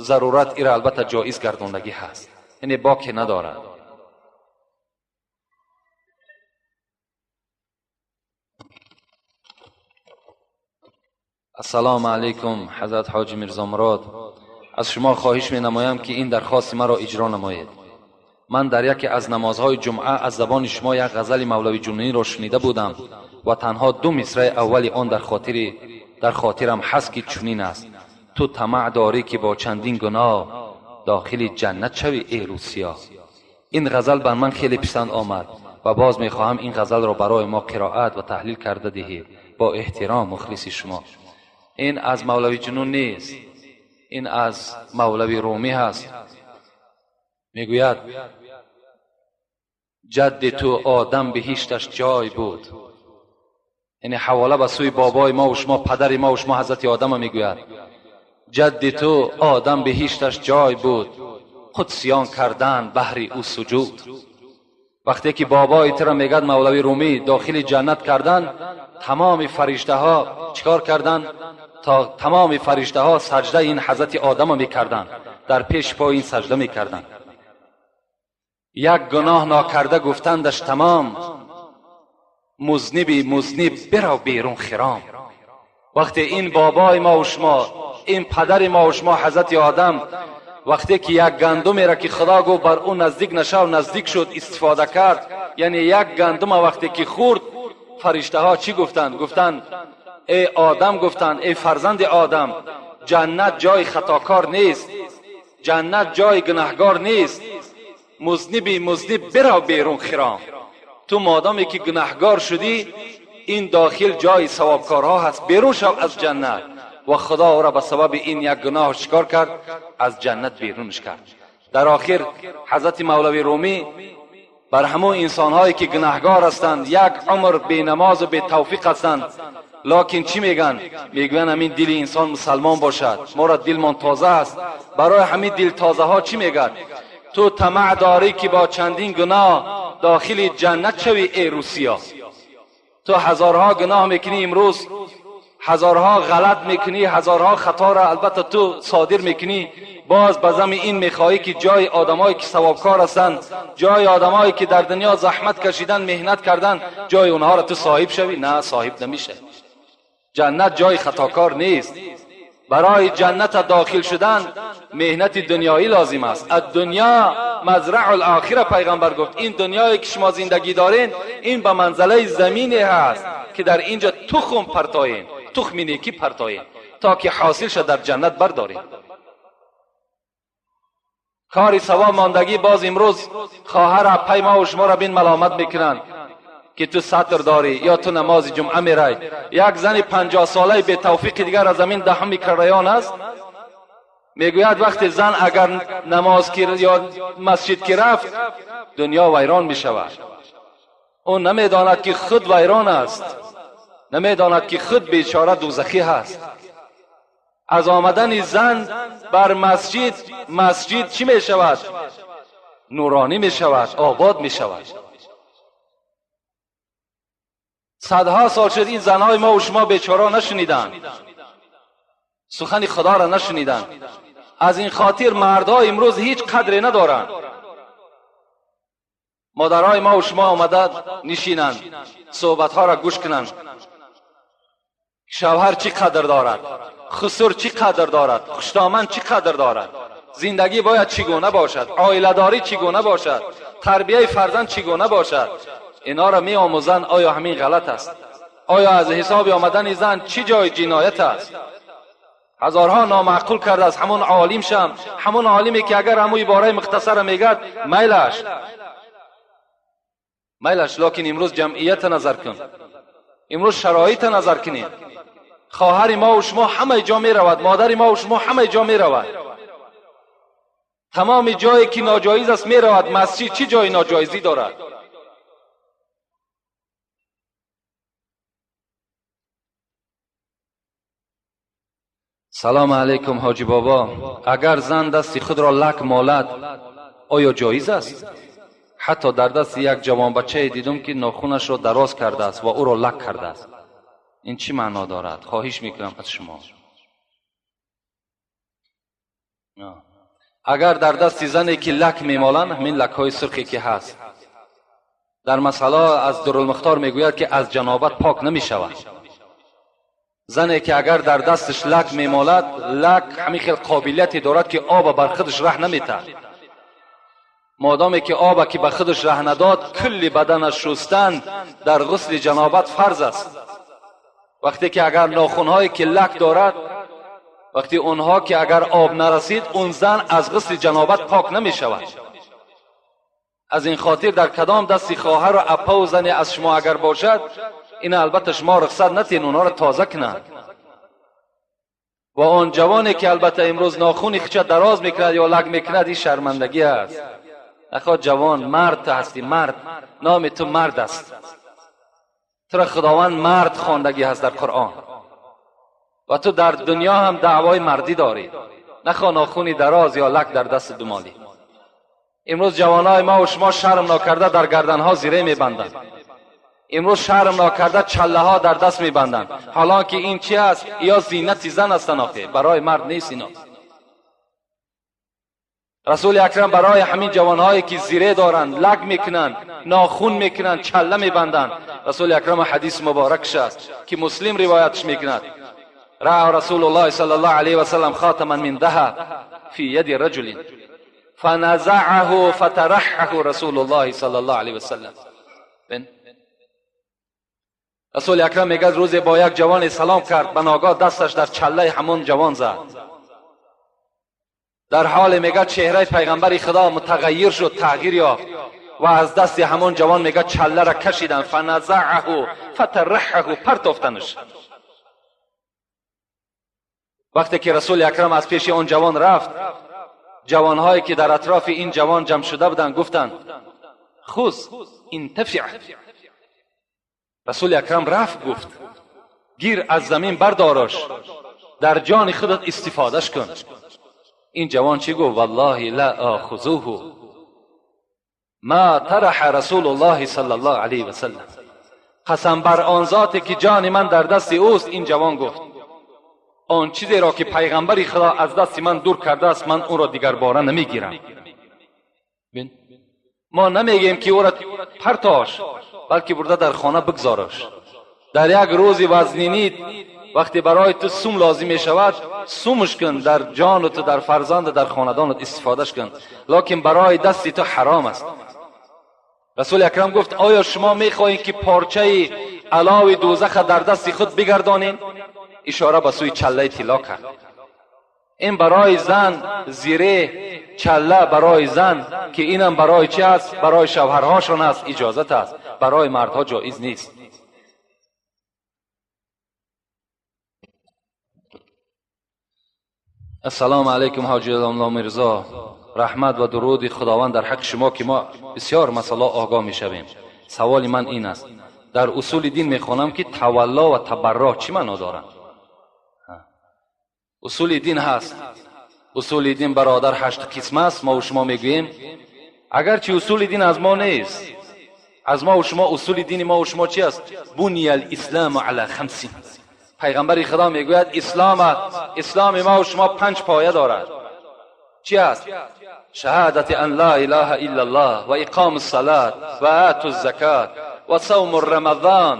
зарурат ира албатта ҷоиз гардондагӣ ҳаст, яъне боке надорад. Ассалому алайкум, ҳазрат ҳоҷи Мирзомурод. Аз шумо хоҳиш менамоям, ки ин дархости маро иҷро намоед. Ман дар яке аз намозҳои ҷумъа аз забони шумо як ғазали Мавлави Ҷунунӣро шунида будам ва танҳо ду мисраи аввали он дар хотирам ҳаст, ки чунин аст: ту тамаъ дорӣ, ки бо чандин гуноҳ дохили ҷаннат шавӣ, эй рӯсиё. Ин ғазал бар ман хеле писанд омад ва боз мехоҳам ин ғазалро барои мо қироат ва таҳлил карда диҳед. Бо эҳтиром, мухлиси шумо. Ин аз Мавлави Ҷунун нест, ин аз Мавлави Румӣ ҳаст. Мегӯяд: ҷадди ту Одам биҳишташ ҷой буд. Яъне ҳавола ба сӯи бобои мо ва шумо, падари мо ва шумо ҳазрати Одама мегӯяд: ҷадди ту Одам биҳишташ ҷой буд, қудсиён кардан баҳри ӯ суҷуд. Вақте ки бобои туро, мегӯяд Мавлави Румӣ, дохили ҷаннат кардан, тамоми фариштаҳо чикор карданд? То тамоми фариштаҳо саҷдаи ин ҳазрати Одама мекарданд, дар пеши пои ин саҷда мекарданд. Як гуноҳ нокарда гуфтандаш тамом, музниби музниб бирав берун хиром. Вақте ин бобои мо ва шумо, ин падари мо ва шумо ҳазрати Одам, вақте ки як гандумеро, ки Худо гуфт бар ӯ наздик нашав, наздик шуд, истифода кард, яъне як гандума вақте ки хӯрд, фариштаҳо чӣ гуфтанд? Гуфтанд: эй Одам, гуфтанд, эй фарзанди Одам, ҷаннат ҷои хатокор нест, ҷаннат ҷои гунаҳгор нест, музниби музниб бирав берун хиром. Ту модоме ки гунаҳгор шудӣ, ин дохил ҷои савобкорҳо ҳаст, берун шав аз ҷаннат. Ва Худо ӯро ба сабаби ин як гуноҳ чикор кард? Аз ҷаннат берунаш кард. Дар охир ҳазрати Мавлави Румӣ бар ҳамон инсонҳое ки гунаҳгор ҳастанд, як умр бенамозу бетавфиқ ҳастанд, лекин чӣ мегӯянд? Мегӯянд ҳамин дили инсон мусалмон бошад, моро дилмон тоза аст. Барои ҳамин дилтозаҳо чӣ мегӯяд? Ту тамаъ дорӣ, ки бо чандин гуноҳ дохили ҷаннат шавӣ, эй рӯсиё. Ту ҳазорҳо гуноҳ мекунӣ имрӯз, ҳазорҳо ғалат мекунӣ, ҳазорҳо хаторо албатта ту содир мекунӣ, боз ба зами ин мехоҳӣ, ки ҷои одамое ки савобкор ҳастанд, ҷои одамое ки дар дунё заҳмат кашидан, меҳнат кардан, ҷои онҳоро ту соҳиб шавӣ? На, соҳиб намешавӣ. Ҷаннат ҷои хатокор нест. Барои ҷанната дохил шудан меҳнати дунёӣ лозим аст. Аддунё мазраъу лохира, пайғамбар гуфт, ин дунёе ки шумо зиндагӣ дорен, ин ба манзалаи замине ҳаст, ки дар инҷо тухм партоем, тухми некӣ партоем, то ки ҳосил ша дар ҷаннат бардорем. Кори савоб мондагӣ. Боз имрӯз хоҳар апай мо шуморо бин маломат мекунанд, ки ту сатр дорӣ ё ту намози ҷумъа мерай. Як зани 50-солаи бетавфиқи дигар аз ҳамин даҳум микрорайон аст, мегӯяд: вақте зан агар намоз ё масҷид ки рафт, дунё вайрон мешавад. Ӯ намедонад, ки худ вайрон аст, намедонад, ки худ бечора дӯзахӣ ҳаст. Аз омадани зан бар масҷид, масҷид чӣ мешавад? Нуронӣ мешавад, обод мешавад. Садҳо сол шуд, ин занҳои мо ва шумо бечора нашуниданд, сухани Худоро нашуниданд. Аз ин хотир мардҳо имрӯз ҳеҷ қадре надоранд. Модарҳои мо ва шумо омада нишинанд, суҳбатҳоро гӯш кунанд: шавҳар чӣ қадр дорад, хусур чӣ қадр дорад, хуштоман чӣ қадр дорад, зиндагӣ бояд чӣ гуна бошад, оиладорӣ чӣ гуна бошад, тарбияи фарзанд чӣ гуна бошад, инҳоро меомӯзанд. Оё ҳамин ғалат аст? Оё аз ҳисоби омадани зан чӣ ҷои ҷиноят аст? Ҳазорҳо номаъқул кардааст ҳамон олим шам, ҳамон олиме ки агар ҳамун ибораи мухтасара мегӯяд, майлаш, майлаш. Лекин имрӯз ҷамъията назар кун, имрӯз шароита назар кунем. Хоҳари мо ва шумо ҳамаи ҷо меравад, модари мо ва шумо ҳамаи ҷо меравад, тамоми ҷое ки ноҷоиз аст меравад. Масҷид чӣ ҷои ноҷоизӣ дорад? Салом алейкум, ҳоҷӣ бобо. Агар зан дасти худро лак молад, оё ҷоиз аст? Ҳатто дар дасти як ҷавонбачае дидум, ки нохунашро дароз кардааст ва ӯро лак кардааст. Ин чӣ маъно дорад? Хоҳиш мекунам аз шумо. Агар дар дасти зане ки лак мемоланд, ҳамин лакҳои сурхе ки ҳаст, дар масъала аз Дурулмухтор мегӯяд, ки аз ҷанобат пок намешавад. Зане ки агар дар дасташ лак мемолад, лак ҳамин хел қобилияте дорад, ки оба бар худаш раҳ наметаҳад. Модоме ки оба ки ба худаш раҳ надод, кулли баданаш шустан дар ғусли ҷанобат фарз аст. Вақте ки агар нохунҳое ки лак дорад, вақти онҳо ки агар об нарасид, он зан аз ғусли ҷанобат пок намешавад. Аз ин хотир дар кадом дасти хоҳару аппаву зане аз шумо агар бошад, ин албатта шумо рухсат натиҳед онҳоро тоза кунанд. Ва он ҷавоне ки албатта имрӯз нохуни хича дароз мекунад ё лак мекунад, ин шармандагӣ аст. Нахоҳ ҷавон, мард ту ҳастӣ, мард, номи ту мард аст. Туро Худованд мард хондагӣ ҳаст дар Қуръон ва ту дар дунё ҳам даъвои мардӣ дорӣ. Нахоҳ нохуни дароз ё лак дар даст думолӣ. Имрӯз ҷавонои мо ва шумо шарм нокарда дар гарданҳо зире мебанданд. Имрӯз шарм нокарда чаллаҳо дар даст мебанданд. Ҳолон ки ин чи аст? Ё зинати зан ҳастанд, охе барои мард нест ино. Расули акрам барои ҳамин ҷавонҳое ки зире доранд, лак мекунанд, нохун мекунанд, чалла мебанданд, Расули акрам ҳадис муборакш аст, ки Муслим ривоятш мекунад: раъа Расулуллоҳи саллаллоҳу алайҳи васаллам хотаман мин даҳаб фи яди раҷулин фаназаъаҳу фатараҳаҳу Расулуллоҳи саллаллоҳу алайҳи васаллам. Расули акрам мегӯяд, рӯзе бо як ҷавоне салом кард, ба ногоҳ дасташ дар чаллаи ҳамон ҷавон зад. Дар ҳоле мегӯяд, чеҳраи пайғамбари Худо мутағайир шуд, тағйир ёфт ва аз дасти ҳамон ҷавон мегӯяд, чалларо кашиданд, фаназаъаҳу фатараҳаҳу, партофтанаш. Вақте ки Расули акрам аз пеши он ҷавон рафт, ҷавонҳое ки дар атрофи ин ҷавон ҷамъ шуда буданд, гуфтанд: хуз интафиъ. Расули акрам рафт, гуфт: гир, аз замин бардорош, дар ҷони худат истифодаш кун. Ин ҷавон чӣ гуфт? Валлоҳи ла охузуҳу ма тараҳа Расулуллоҳи саллаллоҳу алайҳи васаллам. Қасам бар он зоте ки ҷони ман дар дасти ӯст, ин ҷавон гуфт, он чизеро ки пайғамбари Худо аз дасти ман дур кардааст, ман ӯро дигарбора намегирам. Мо намегӯем ки ӯро партош, балки бурда дар хона бигзораш. Дар як рӯзи вазнинӣ, вақте барои ту сум лозим мешавад, сумш кун, дар ҷону ту, дар фарзанду дар хонадонат истифодаш кун, лекин барои дасти ту ҳаром аст. Расули акрам гуфт: оё шумо мехоҳед ки порчаи алови дӯзаха дар дасти худ бигардонед? Ишора ба сӯи чаллаи тилло кард. Ин барои зан зире, чалла барои зан, ки инам барои чи аст? Барои шавҳарҳошон аст, иҷозат аст, барои мардҳо ҷоиз нест. Ассалому алайкум, ҳоҷи Мирзо. Раҳмат ва дуруди Худованд дар ҳаққи шумо, ки мо бисёр масъала огоҳ мешавем. Саволи ман ин аст: дар усули дин мехонам, ки тавалло ва табарро чӣ маъно доранд? Усули дин ҳаст. Усули дин, бародар, 8 қисм аст. Мо шумо мегӯем, агарчи усули дин аз мо нест, аз мо шумо усули дини мо шумо чи аст? Буния алислому ала хамсин. Пайғамбари Худо мегӯяд, исломи мо шумо 5 поя дорад. Чи аст? Шаҳадати ан ла илаҳа иллаллоҳ ва иқому ссалат ва ату закат ва савму рамазон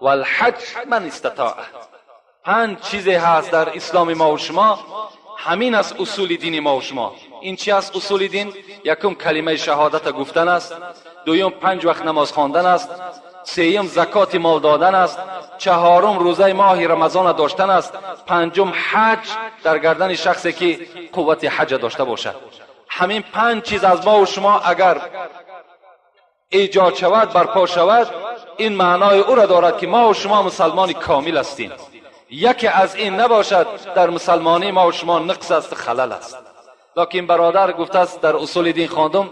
валҳаҷ ман истатоа. 5 чизе ҳаст дар исломи мо шумо. Ҳамин аст усули дини мо шумо. Ин чи аст усули дин? Якум, калимаи шаҳодата гуфтан аст. Дуюм, 5 вақт намоз хондан аст. Сеюм, закоти мол додан аст. Чаҳорум, рӯзаи моҳи рамазона доштан аст. Панҷум, ҳаҷ дар гардани шахсе ки қуввати ҳаҷа дошта бошад. Ҳамин 5 чиз аз мо шумо агар эҷод шавад, барпо шавад, ин маънои ӯро дорад, ки мо шумо мусалмони комил ҳастем. Яке аз ин набошад, дар мусалмонии мо шумо нуқс аст, халал аст. Лекин бародар гуфтааст, дар усули дин хондум,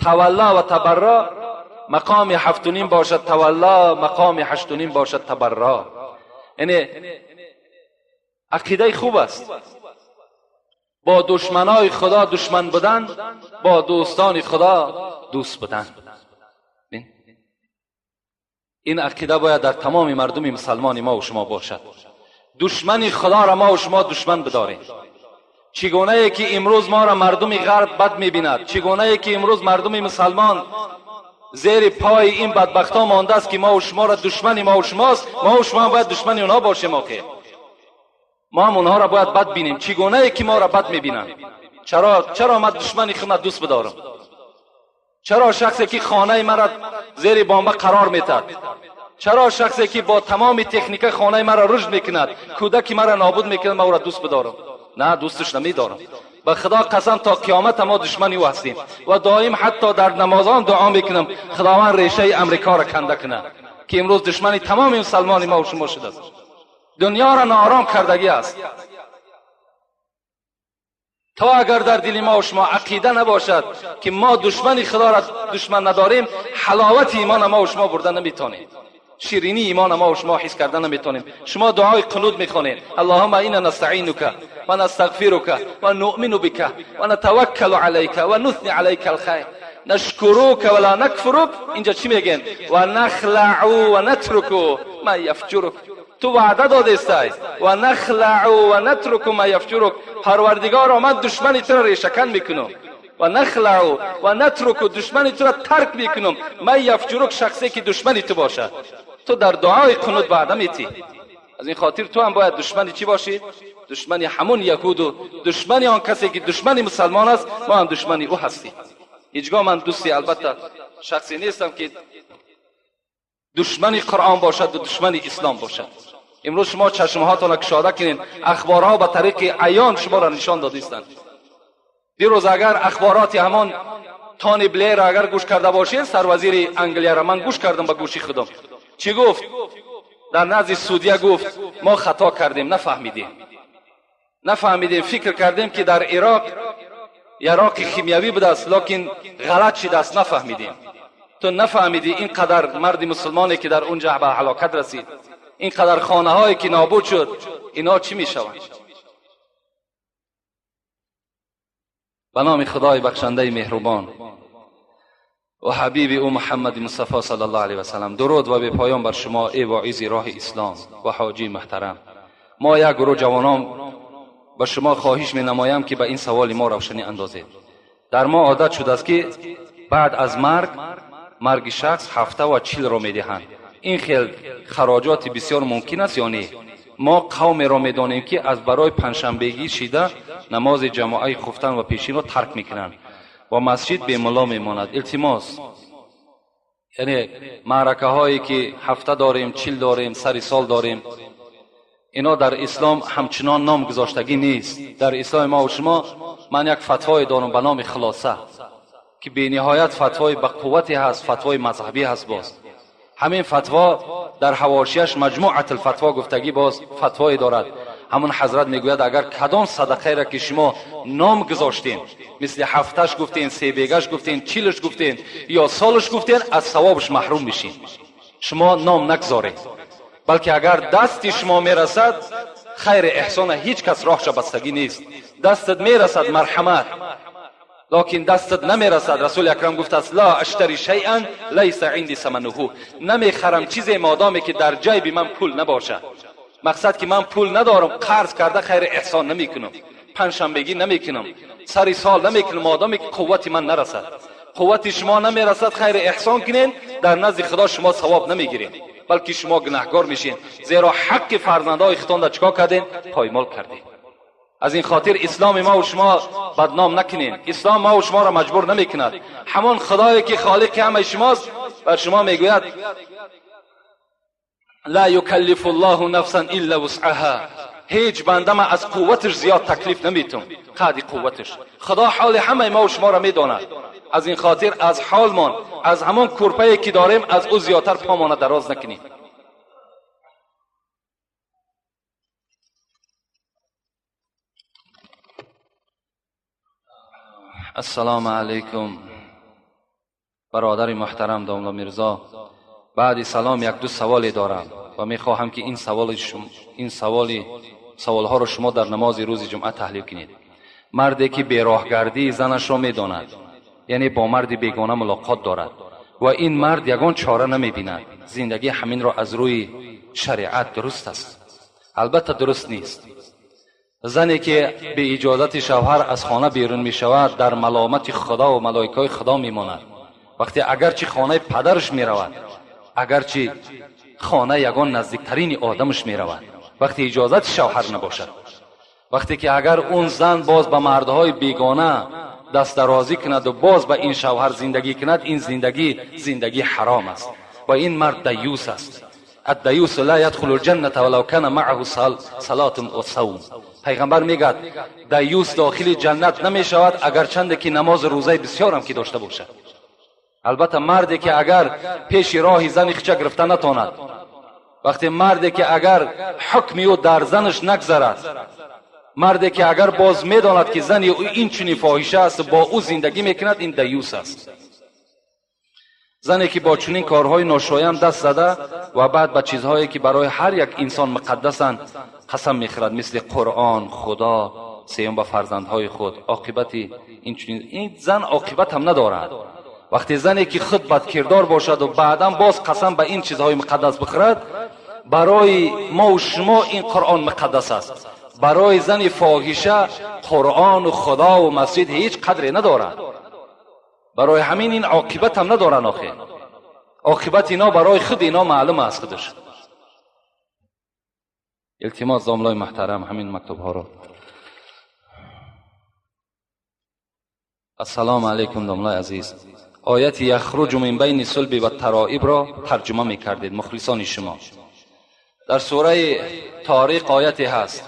тавалло ва табарро мақоми 7.5 бошад тавалло, мақоми 8.5 бошад табарро. Яъне عقیده خوب است. با دشمنای خدا دشمن بودن، با دوستان خدا دوست بودن. این عقیده باید در تمام مردم مسلمان ما و شما باشد. دشمن خدا را ما و شما دشمن بداریم. چگونه ای که امروز ما را مردم غرب بد میبیند، چگونه ای که امروز مردم مسلمان زیر پای این بدبخت ها مانده است که ما و شما را دشمن ما و شماست، ما و شما باید دشمن اونها باشیم. آخه ما هم اونها را باید بد بینیم. چگونه ای که ما را بد میبینند، چرا من دشمن خود دوست بدارم؟ چرا شخصی که خانه مرا زیر بمب قرار میتد، چرا شخصی که با تمام تکنیک خانه مرا رشد میکند، کودک مرا نابود میکند، من او را دوست بدارم؟ نه، دوستش نمیدارم. به خدا قسم تا قیامت ما دشمنی او هستیم و دائم حتی در نمازان دعا میکنم خداوند ریشه امریکا را کنده کنه که امروز دشمنی تمام مسلمان ما و شما شده است. دنیا را ناآرام کردگی است. تا اگر در دل ما و شما عقیده نباشد که ما دشمن خدا را دشمن نداریم، حلاوت ایمان ما و شما برده نمیتونیم، شیرینی ایمان ما و شما حس کرده نمیتونیم. شما دعای قنوت میخوانید، اللهم انا نستعینک و نستغفرک و نؤمن بک و نتوکل علیک و نثنی علیک الخیر نشکرک ولا نکفرک. اینجا چی میگن؟ و نخلع و نترک ما یفجرک. تو وعده دادستی و نخلع و نترک ما یفجرک. پروردگارا من دشمن تو را ریشه‌کن میکنم و نخلع و نترک، دشمن تو را ترک میکنم، ما یفجرک، شخصی که دشمن تو باشد. تو در دعای قنوت وعده میتی. از این خاطر تو هم باید دشمن چی باشی؟ دشمن همون یهود و دشمن آن کسی که دشمن مسلمان است، ما هم دشمن او هستیم. هیچگاه من دوستی البته شخصی نیستم که دشمن قرآن باشد و دشمن اسلام باشد. امروز شما چشمهاتان را کشاده کنین، اخبارها به طریق عیان شما را نشان دادیستند. دیروز اگر اخبارات همان تانی بلیر اگر گوش کرده باشین، سروزیر انگلیا را من گوش کردم به گوشی خودم، چی گفت؟ در نزد سعودیه گفت ما خطا کردیم، نفهمیدیم، فکر کردیم که در عراق یراق خیمیوی بوده است، لکن غلط شده است، نفهمیدیم. تو نفهمیدی اینقدر مرد مسلمانی که در اونجا به هلاکت رسید، اینقدر خانه هایی که نابود شد، اینا چی میشوند؟ به نام خدای بخشنده مهربان و حبیب او محمد مصطفی صلی الله علیه و سلم، درود و به پایان بر شما ای واعظ راه اسلام و حاجی محترم. ما یک گروه جوانان به شما خواهش می نمایم که به این سوال ما روشنی اندازید. در ما عادت شده است که بعد از مرگ شخص 7 و 40 را می دهند. این خیل خراجات بسیار ممکن است یا نه؟ ما قوم را می دانیم که از برای پنجشنبگی شیده نماز جماعه خفتن و پیشین را ترک می کنند و مسجد به ملا می ماند. التماس، یعنی معرکه هایی که 7 داریم، 40 داریم، سر سال داریم، اینا در اسلام همچنان نام گذاشتگی نیست. در اسلام ما و شما من یک فتوای دارم به نام خلاصه که بی نهایت فتوای به قوتی هست، فتوای مذهبی هست. باز همین فتوا در حواشیش مجموعه الفتوا گفتگی باز فتوای دارد. همون حضرت میگوید اگر کدام صدقه را که شما نام گذاشتین، مثل 7 گفتین، 3 بیگش گفتین، 40 گفتین یا سالش گفتین، از ثوابش محروم میشین. شما نام نگذارید، بلکه اگر دست شما میرسد خیر احسان هیچ کس راهش بستگی نیست. دستت میرسد مرحمت، لکن دستت نمیرسد. رسول اکرم گفت است لا اشتری شیئا لیس عندی ثمنه، نمیخرم چیزی مادامی که در جیب من پول نباشد. مقصد که من پول ندارم، قرض کرده خیر احسان نمیکنم، پنجشنبگی نمیکنم، سری سال نمیکنم، مادامی که قوت من نرسد. قوت شما نمیرسد خیر احسان کنین، در نزد خدا شما ثواب نمیگیرین، بلکه شما گناهگار میشین، زیرا حق فرزندهای خودتان را چیکار کردین؟ پایمال کردین. از این خاطر اسلام ما و شما بدنام نکنین. اسلام ما و شما را مجبور نمیکند. همان خدایی که خالق همه شماست بر شما میگوید لا یکلف الله نفسا الا وسعها، هیچ بنده ما از قوتش زیاد تکلیف نمیتون، قدر قوتش. خدا حال همه ما و شما را میداند. از این خاطر از حالمان، از همان کرپه که داریم، از او زیادتر پامان دراز نکنیم. السلام علیکم برادر محترم داملا میرزا. بعد سلام یک دو سوالی دارم و میخواهم که این سوالی Саволҳоро шумо дар намози рӯзи ҷумъа таҳлил кунед. Марде ки бероҳгардии занашро медонад, яъне бо марди бегона мулоқот дорад ва ин мард ягон чора намебинад, зиндагӣ ҳаминро аз рӯи шариат дуруст аст? Албатта, дуруст нест. Зане ки бе иҷозати шавҳар аз хона берун мешавад, дар маломати Худо ва малоикаҳои Худо мемонад. Вақте агарчи хонаи падараш меравад, агарчи хонаи ягон наздиктарини одамаш меравад, вақте иҷозати шавҳар набошад, вақте ки агар он зан боз ба мардҳои бегона дастдарозӣ кунаду боз ба ин шавҳар зиндагӣ кунад, ин зиндагӣ зиндагӣ ҳаром аст ва ин мард даюс аст. الديوث لا يدخل الجنة ولو كان معه صلاة و صوم. Пайғамбар мегӯяд: даюс дохили ҷаннат намешавад, агарчанде ки намозу рӯзаи бисёрам ки дошта бошад. Албатта, марде ки агар пеши роҳи зани хича гирифта натонад, вақте марде ки агар ҳукми ӯ дар занаш нагзарад, марде ки агар боз медонад, ки зани ӯ ин чунин фоҳиша аст, бо ӯ зиндагӣ мекунад, ин даюс аст. Зане ки бо чунин корҳои ношоям даст зада ва баъд ба чизҳое ки барои ҳар як инсон муқаддасанд қасам мехӯрад, мисли Қуръон, Худо, сеюм ба фарзандҳои худ, оқибати ин чунин ин зан оқибат ҳам надорад. Вақте зане ки худ бадкирдор бошаду баъдан боз қасам ба ин чизҳои муқаддас бихӯрад, барои мову шумо ин Қуръон муқаддас аст, барои зани фоҳиша Қуръону Худову масҷид ҳеҷ қадре надорад. Барои ҳамин ин оқибат ҳам надоранд. Охир оқибат ино барои худ ино маълум аст худаш. Илтимос, домлои муҳтарам, ҳамин мактубҳоро. Ассалому алайкум, домлои азиз. Ояти يخرج من بين الصلب والترائب ро тарҷума мекардед, мухлисони шумо. Дар сураи Ториқ ояте ҳаст: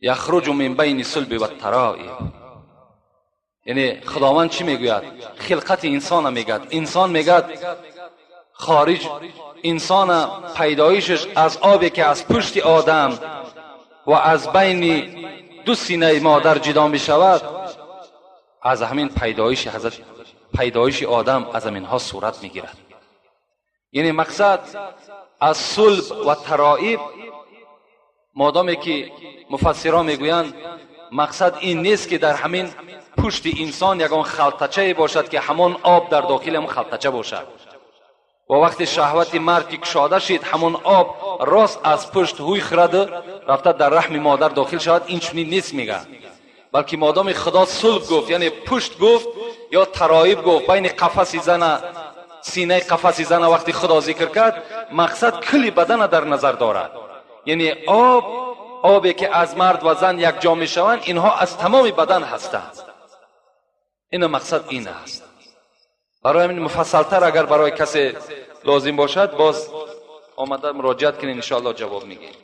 يخرج من بين الصلب والترائب. Яъне Худованд чӣ мегӯяд? Хилқати инсона мегӯяд. Инсон, мегӯяд, хориҷ инсона пайдоишаш аз обе ки аз пушти одам ва аз байни ду синаи модар ҷудо мешавад, аз ҳамин пайдоиши ҳазрат, пайдоиши одам аз ҳаминҳо сурат мегирад. Яъне мақсад аз сулб ва тароиб, модоме ки муфассирон мегӯянд, мақсад ин нест, ки дар ҳамин пушти инсон ягон халтачае бошад, ки ҳамон об дар дохили ҳамон халтача бошад ва вақте шаҳвати мард ки кушода шид, ҳамон об рост аз пушт ҳуй хӯраду рафта дар раҳми модар дохил шавад. Ин чунин нест, мегӯяд, балки модоми Худо сулб гуфт, яъне пушт гуфт, ё тароиб гуфт, байни қафаси зана, синаи қафаси зана вақти Худо зикр кард, мақсад кулли бадана дар назар дорад. Яъне об, обе ки аз мард ва зан якҷо мешаванд, инҳо аз тамоми бадан ҳастанд. Ина мақсад ин аст. Барои ҳамин муфассалтар агар барои касе лозим бошад, боз омада муроҷиат кунед, иншоалло ҷавоб мегӯем.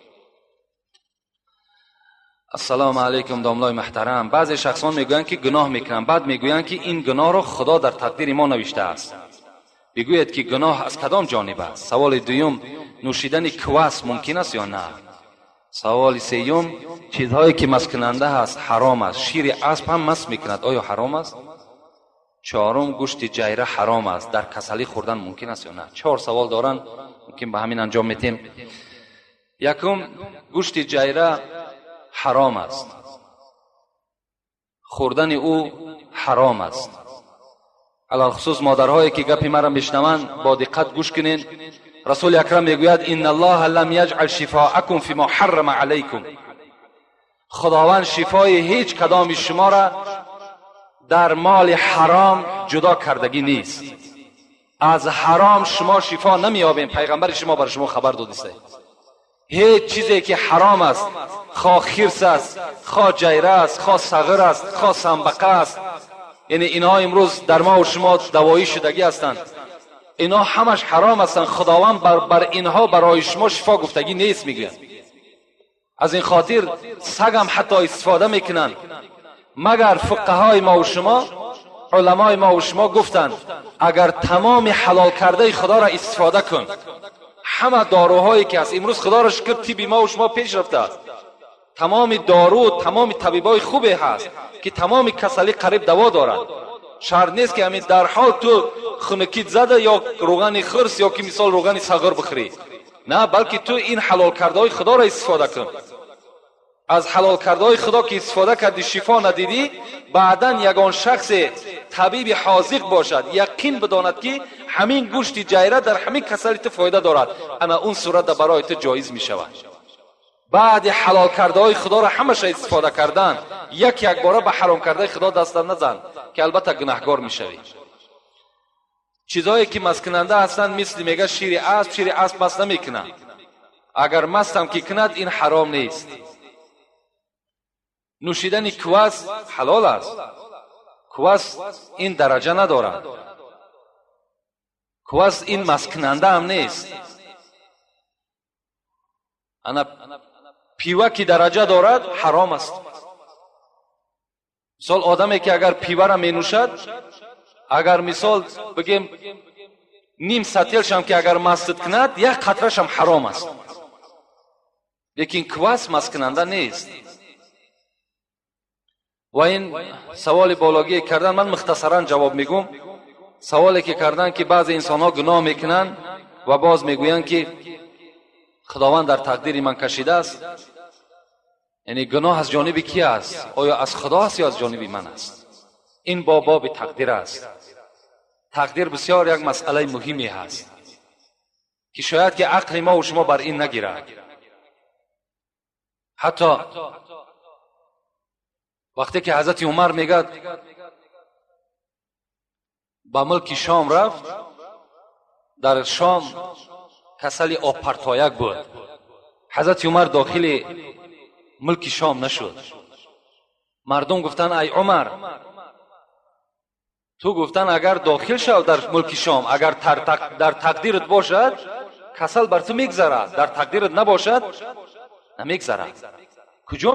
Ассалому алайкум, домлои муҳтарам. Баъзе шахсон мегӯянд, ки гуноҳ мекунанд, баъд мегӯянд, ки ин гуноҳро Худо дар тақдири мо навиштааст. Бигӯед, ки гуноҳ аз кадом ҷониб аст? Саволи дуюм: нӯшидани квас мумкин аст ё на? Саволи сеюм: чизҳое ки масткунанда ҳаст, ҳаром аст. Шири асп ҳам маст мекунад, оё ҳаром аст? Чорум: гӯшти ҷайра ҳаром аст, дар касалӣ хӯрдан мумкин аст ё на? Чор савол доранд, мумкин ба ҳамин анҷом метем. Якум: гӯшти ҷайра ҳаром аст, хӯрдани ӯ ҳаром аст. Алалхусус модарҳое ки гапи маро мешунаванд, бо диққат гӯш кунед. Расули акрам мегӯяд: إن الله لم يجعل شفاءكم فيما حرم عليكم. Худованд шифои ҳеҷ кадоми шуморо дар моли ҳаром ҷудо кардагӣ нест. Аз ҳаром шумо шифо намеёбем. Пайғамбари шумо бар шумо хабар додиста: ҳеҷ чизе ки ҳаром аст, хо хирс аст, хо ҷайра аст, хо сағир аст, хо самбақа аст, яъне инҳо имрӯз дар мову шумо давоӣ шудагӣ ҳастанд, инҳо ҳамаш ҳаром ҳастанд. Худованд бар инҳо барои шумо шифо гуфтагӣ нест, мегӯяд. Аз ин хотир сагам ҳатто истифода мекунанд. Магар фуқаҳои мову шумо, уламои мову шумо гуфтанд: агар тамоми ҳалол кардаи Худоро истифода кун, ҳама доруҳое ки ҳаст, имрӯз Худоро шукр, тибби мову шумо пеш рафтааст, тамоми дору, тамоми табибои хубе ҳаст, ки тамоми касалӣ қариб даво дорад. Шарт нест, ки ҳамин дар ҳол ту хунукит зада ё рӯғани хирс ё ки мисол рӯғани сағир бихӯрӣ. На, балки ту ин ҳалол кардаҳои худоро истифода кун. Аз ҳалол кардаҳои худо ки истифода кардӣ, шифо надидӣ, баъдан ягон шахсе табиби ҳозиқ бошад, яқин бидонад, ки ҳамин гӯшти ҷайра дар ҳамин касали ту фоида дорад, ана он сурата барои ту ҷоиз мешавад. Баъди ҳалол кардаҳои худоро ҳамаша истифода кардан, як якбора ба ҳаром кардаи худо даста назан, ки албатта гунаҳгор мешавӣ. Чизҳое ки масткунанда ҳастанд, мисли, мега, шири асп. Шири асп маст намекунад, агар мастам ки кунад, ин ҳаром нест. Нӯшидани квас ҳалол аст. Квас ин дараҷа надорад, квас ин масткунандаам нест. Ана пиво ки дараҷа дорад, ҳаром аст. Мисол, одаме ки агар пивара менӯшад, агар, мисол бигем, ним сателшам ки агар мастит кунад, як қатрашам ҳаром аст. Лекин квас масткунанда нест. Ва ин саволи бологие кардан, ман мухтасаран ҷавоб мегӯм. Саволе ки кардан, ки баъзе инсонҳо гуноҳ мекунанд ва боз мегӯянд, ки худованд дар тақдири ман кашидааст. Яъне гуноҳ аз ҷониби ки аст? Оё аз худо аст ё аз ҷониби ман аст? Ин бо боби тақдир аст. Тақдир бисёр як масъалаи муҳиме ҳаст, ки шояд ки ақли мову шумо бар ин нагирад. Ҳатто вақте ки ҳазрати Умар, мегӯяд, ба мулки Шом рафт, дар Шом касали обпартояк буд. Ҳазрати Умар дохили мулки Шом нашуд. Мардум гуфтанд: «Ай Умар, ту, гуфтанд, агар дохил шав дар мулки Шом, агар дар тақдират бошад, касал бар ту мегзарад, дар тақдират набошад, намегзарад». Куҷо?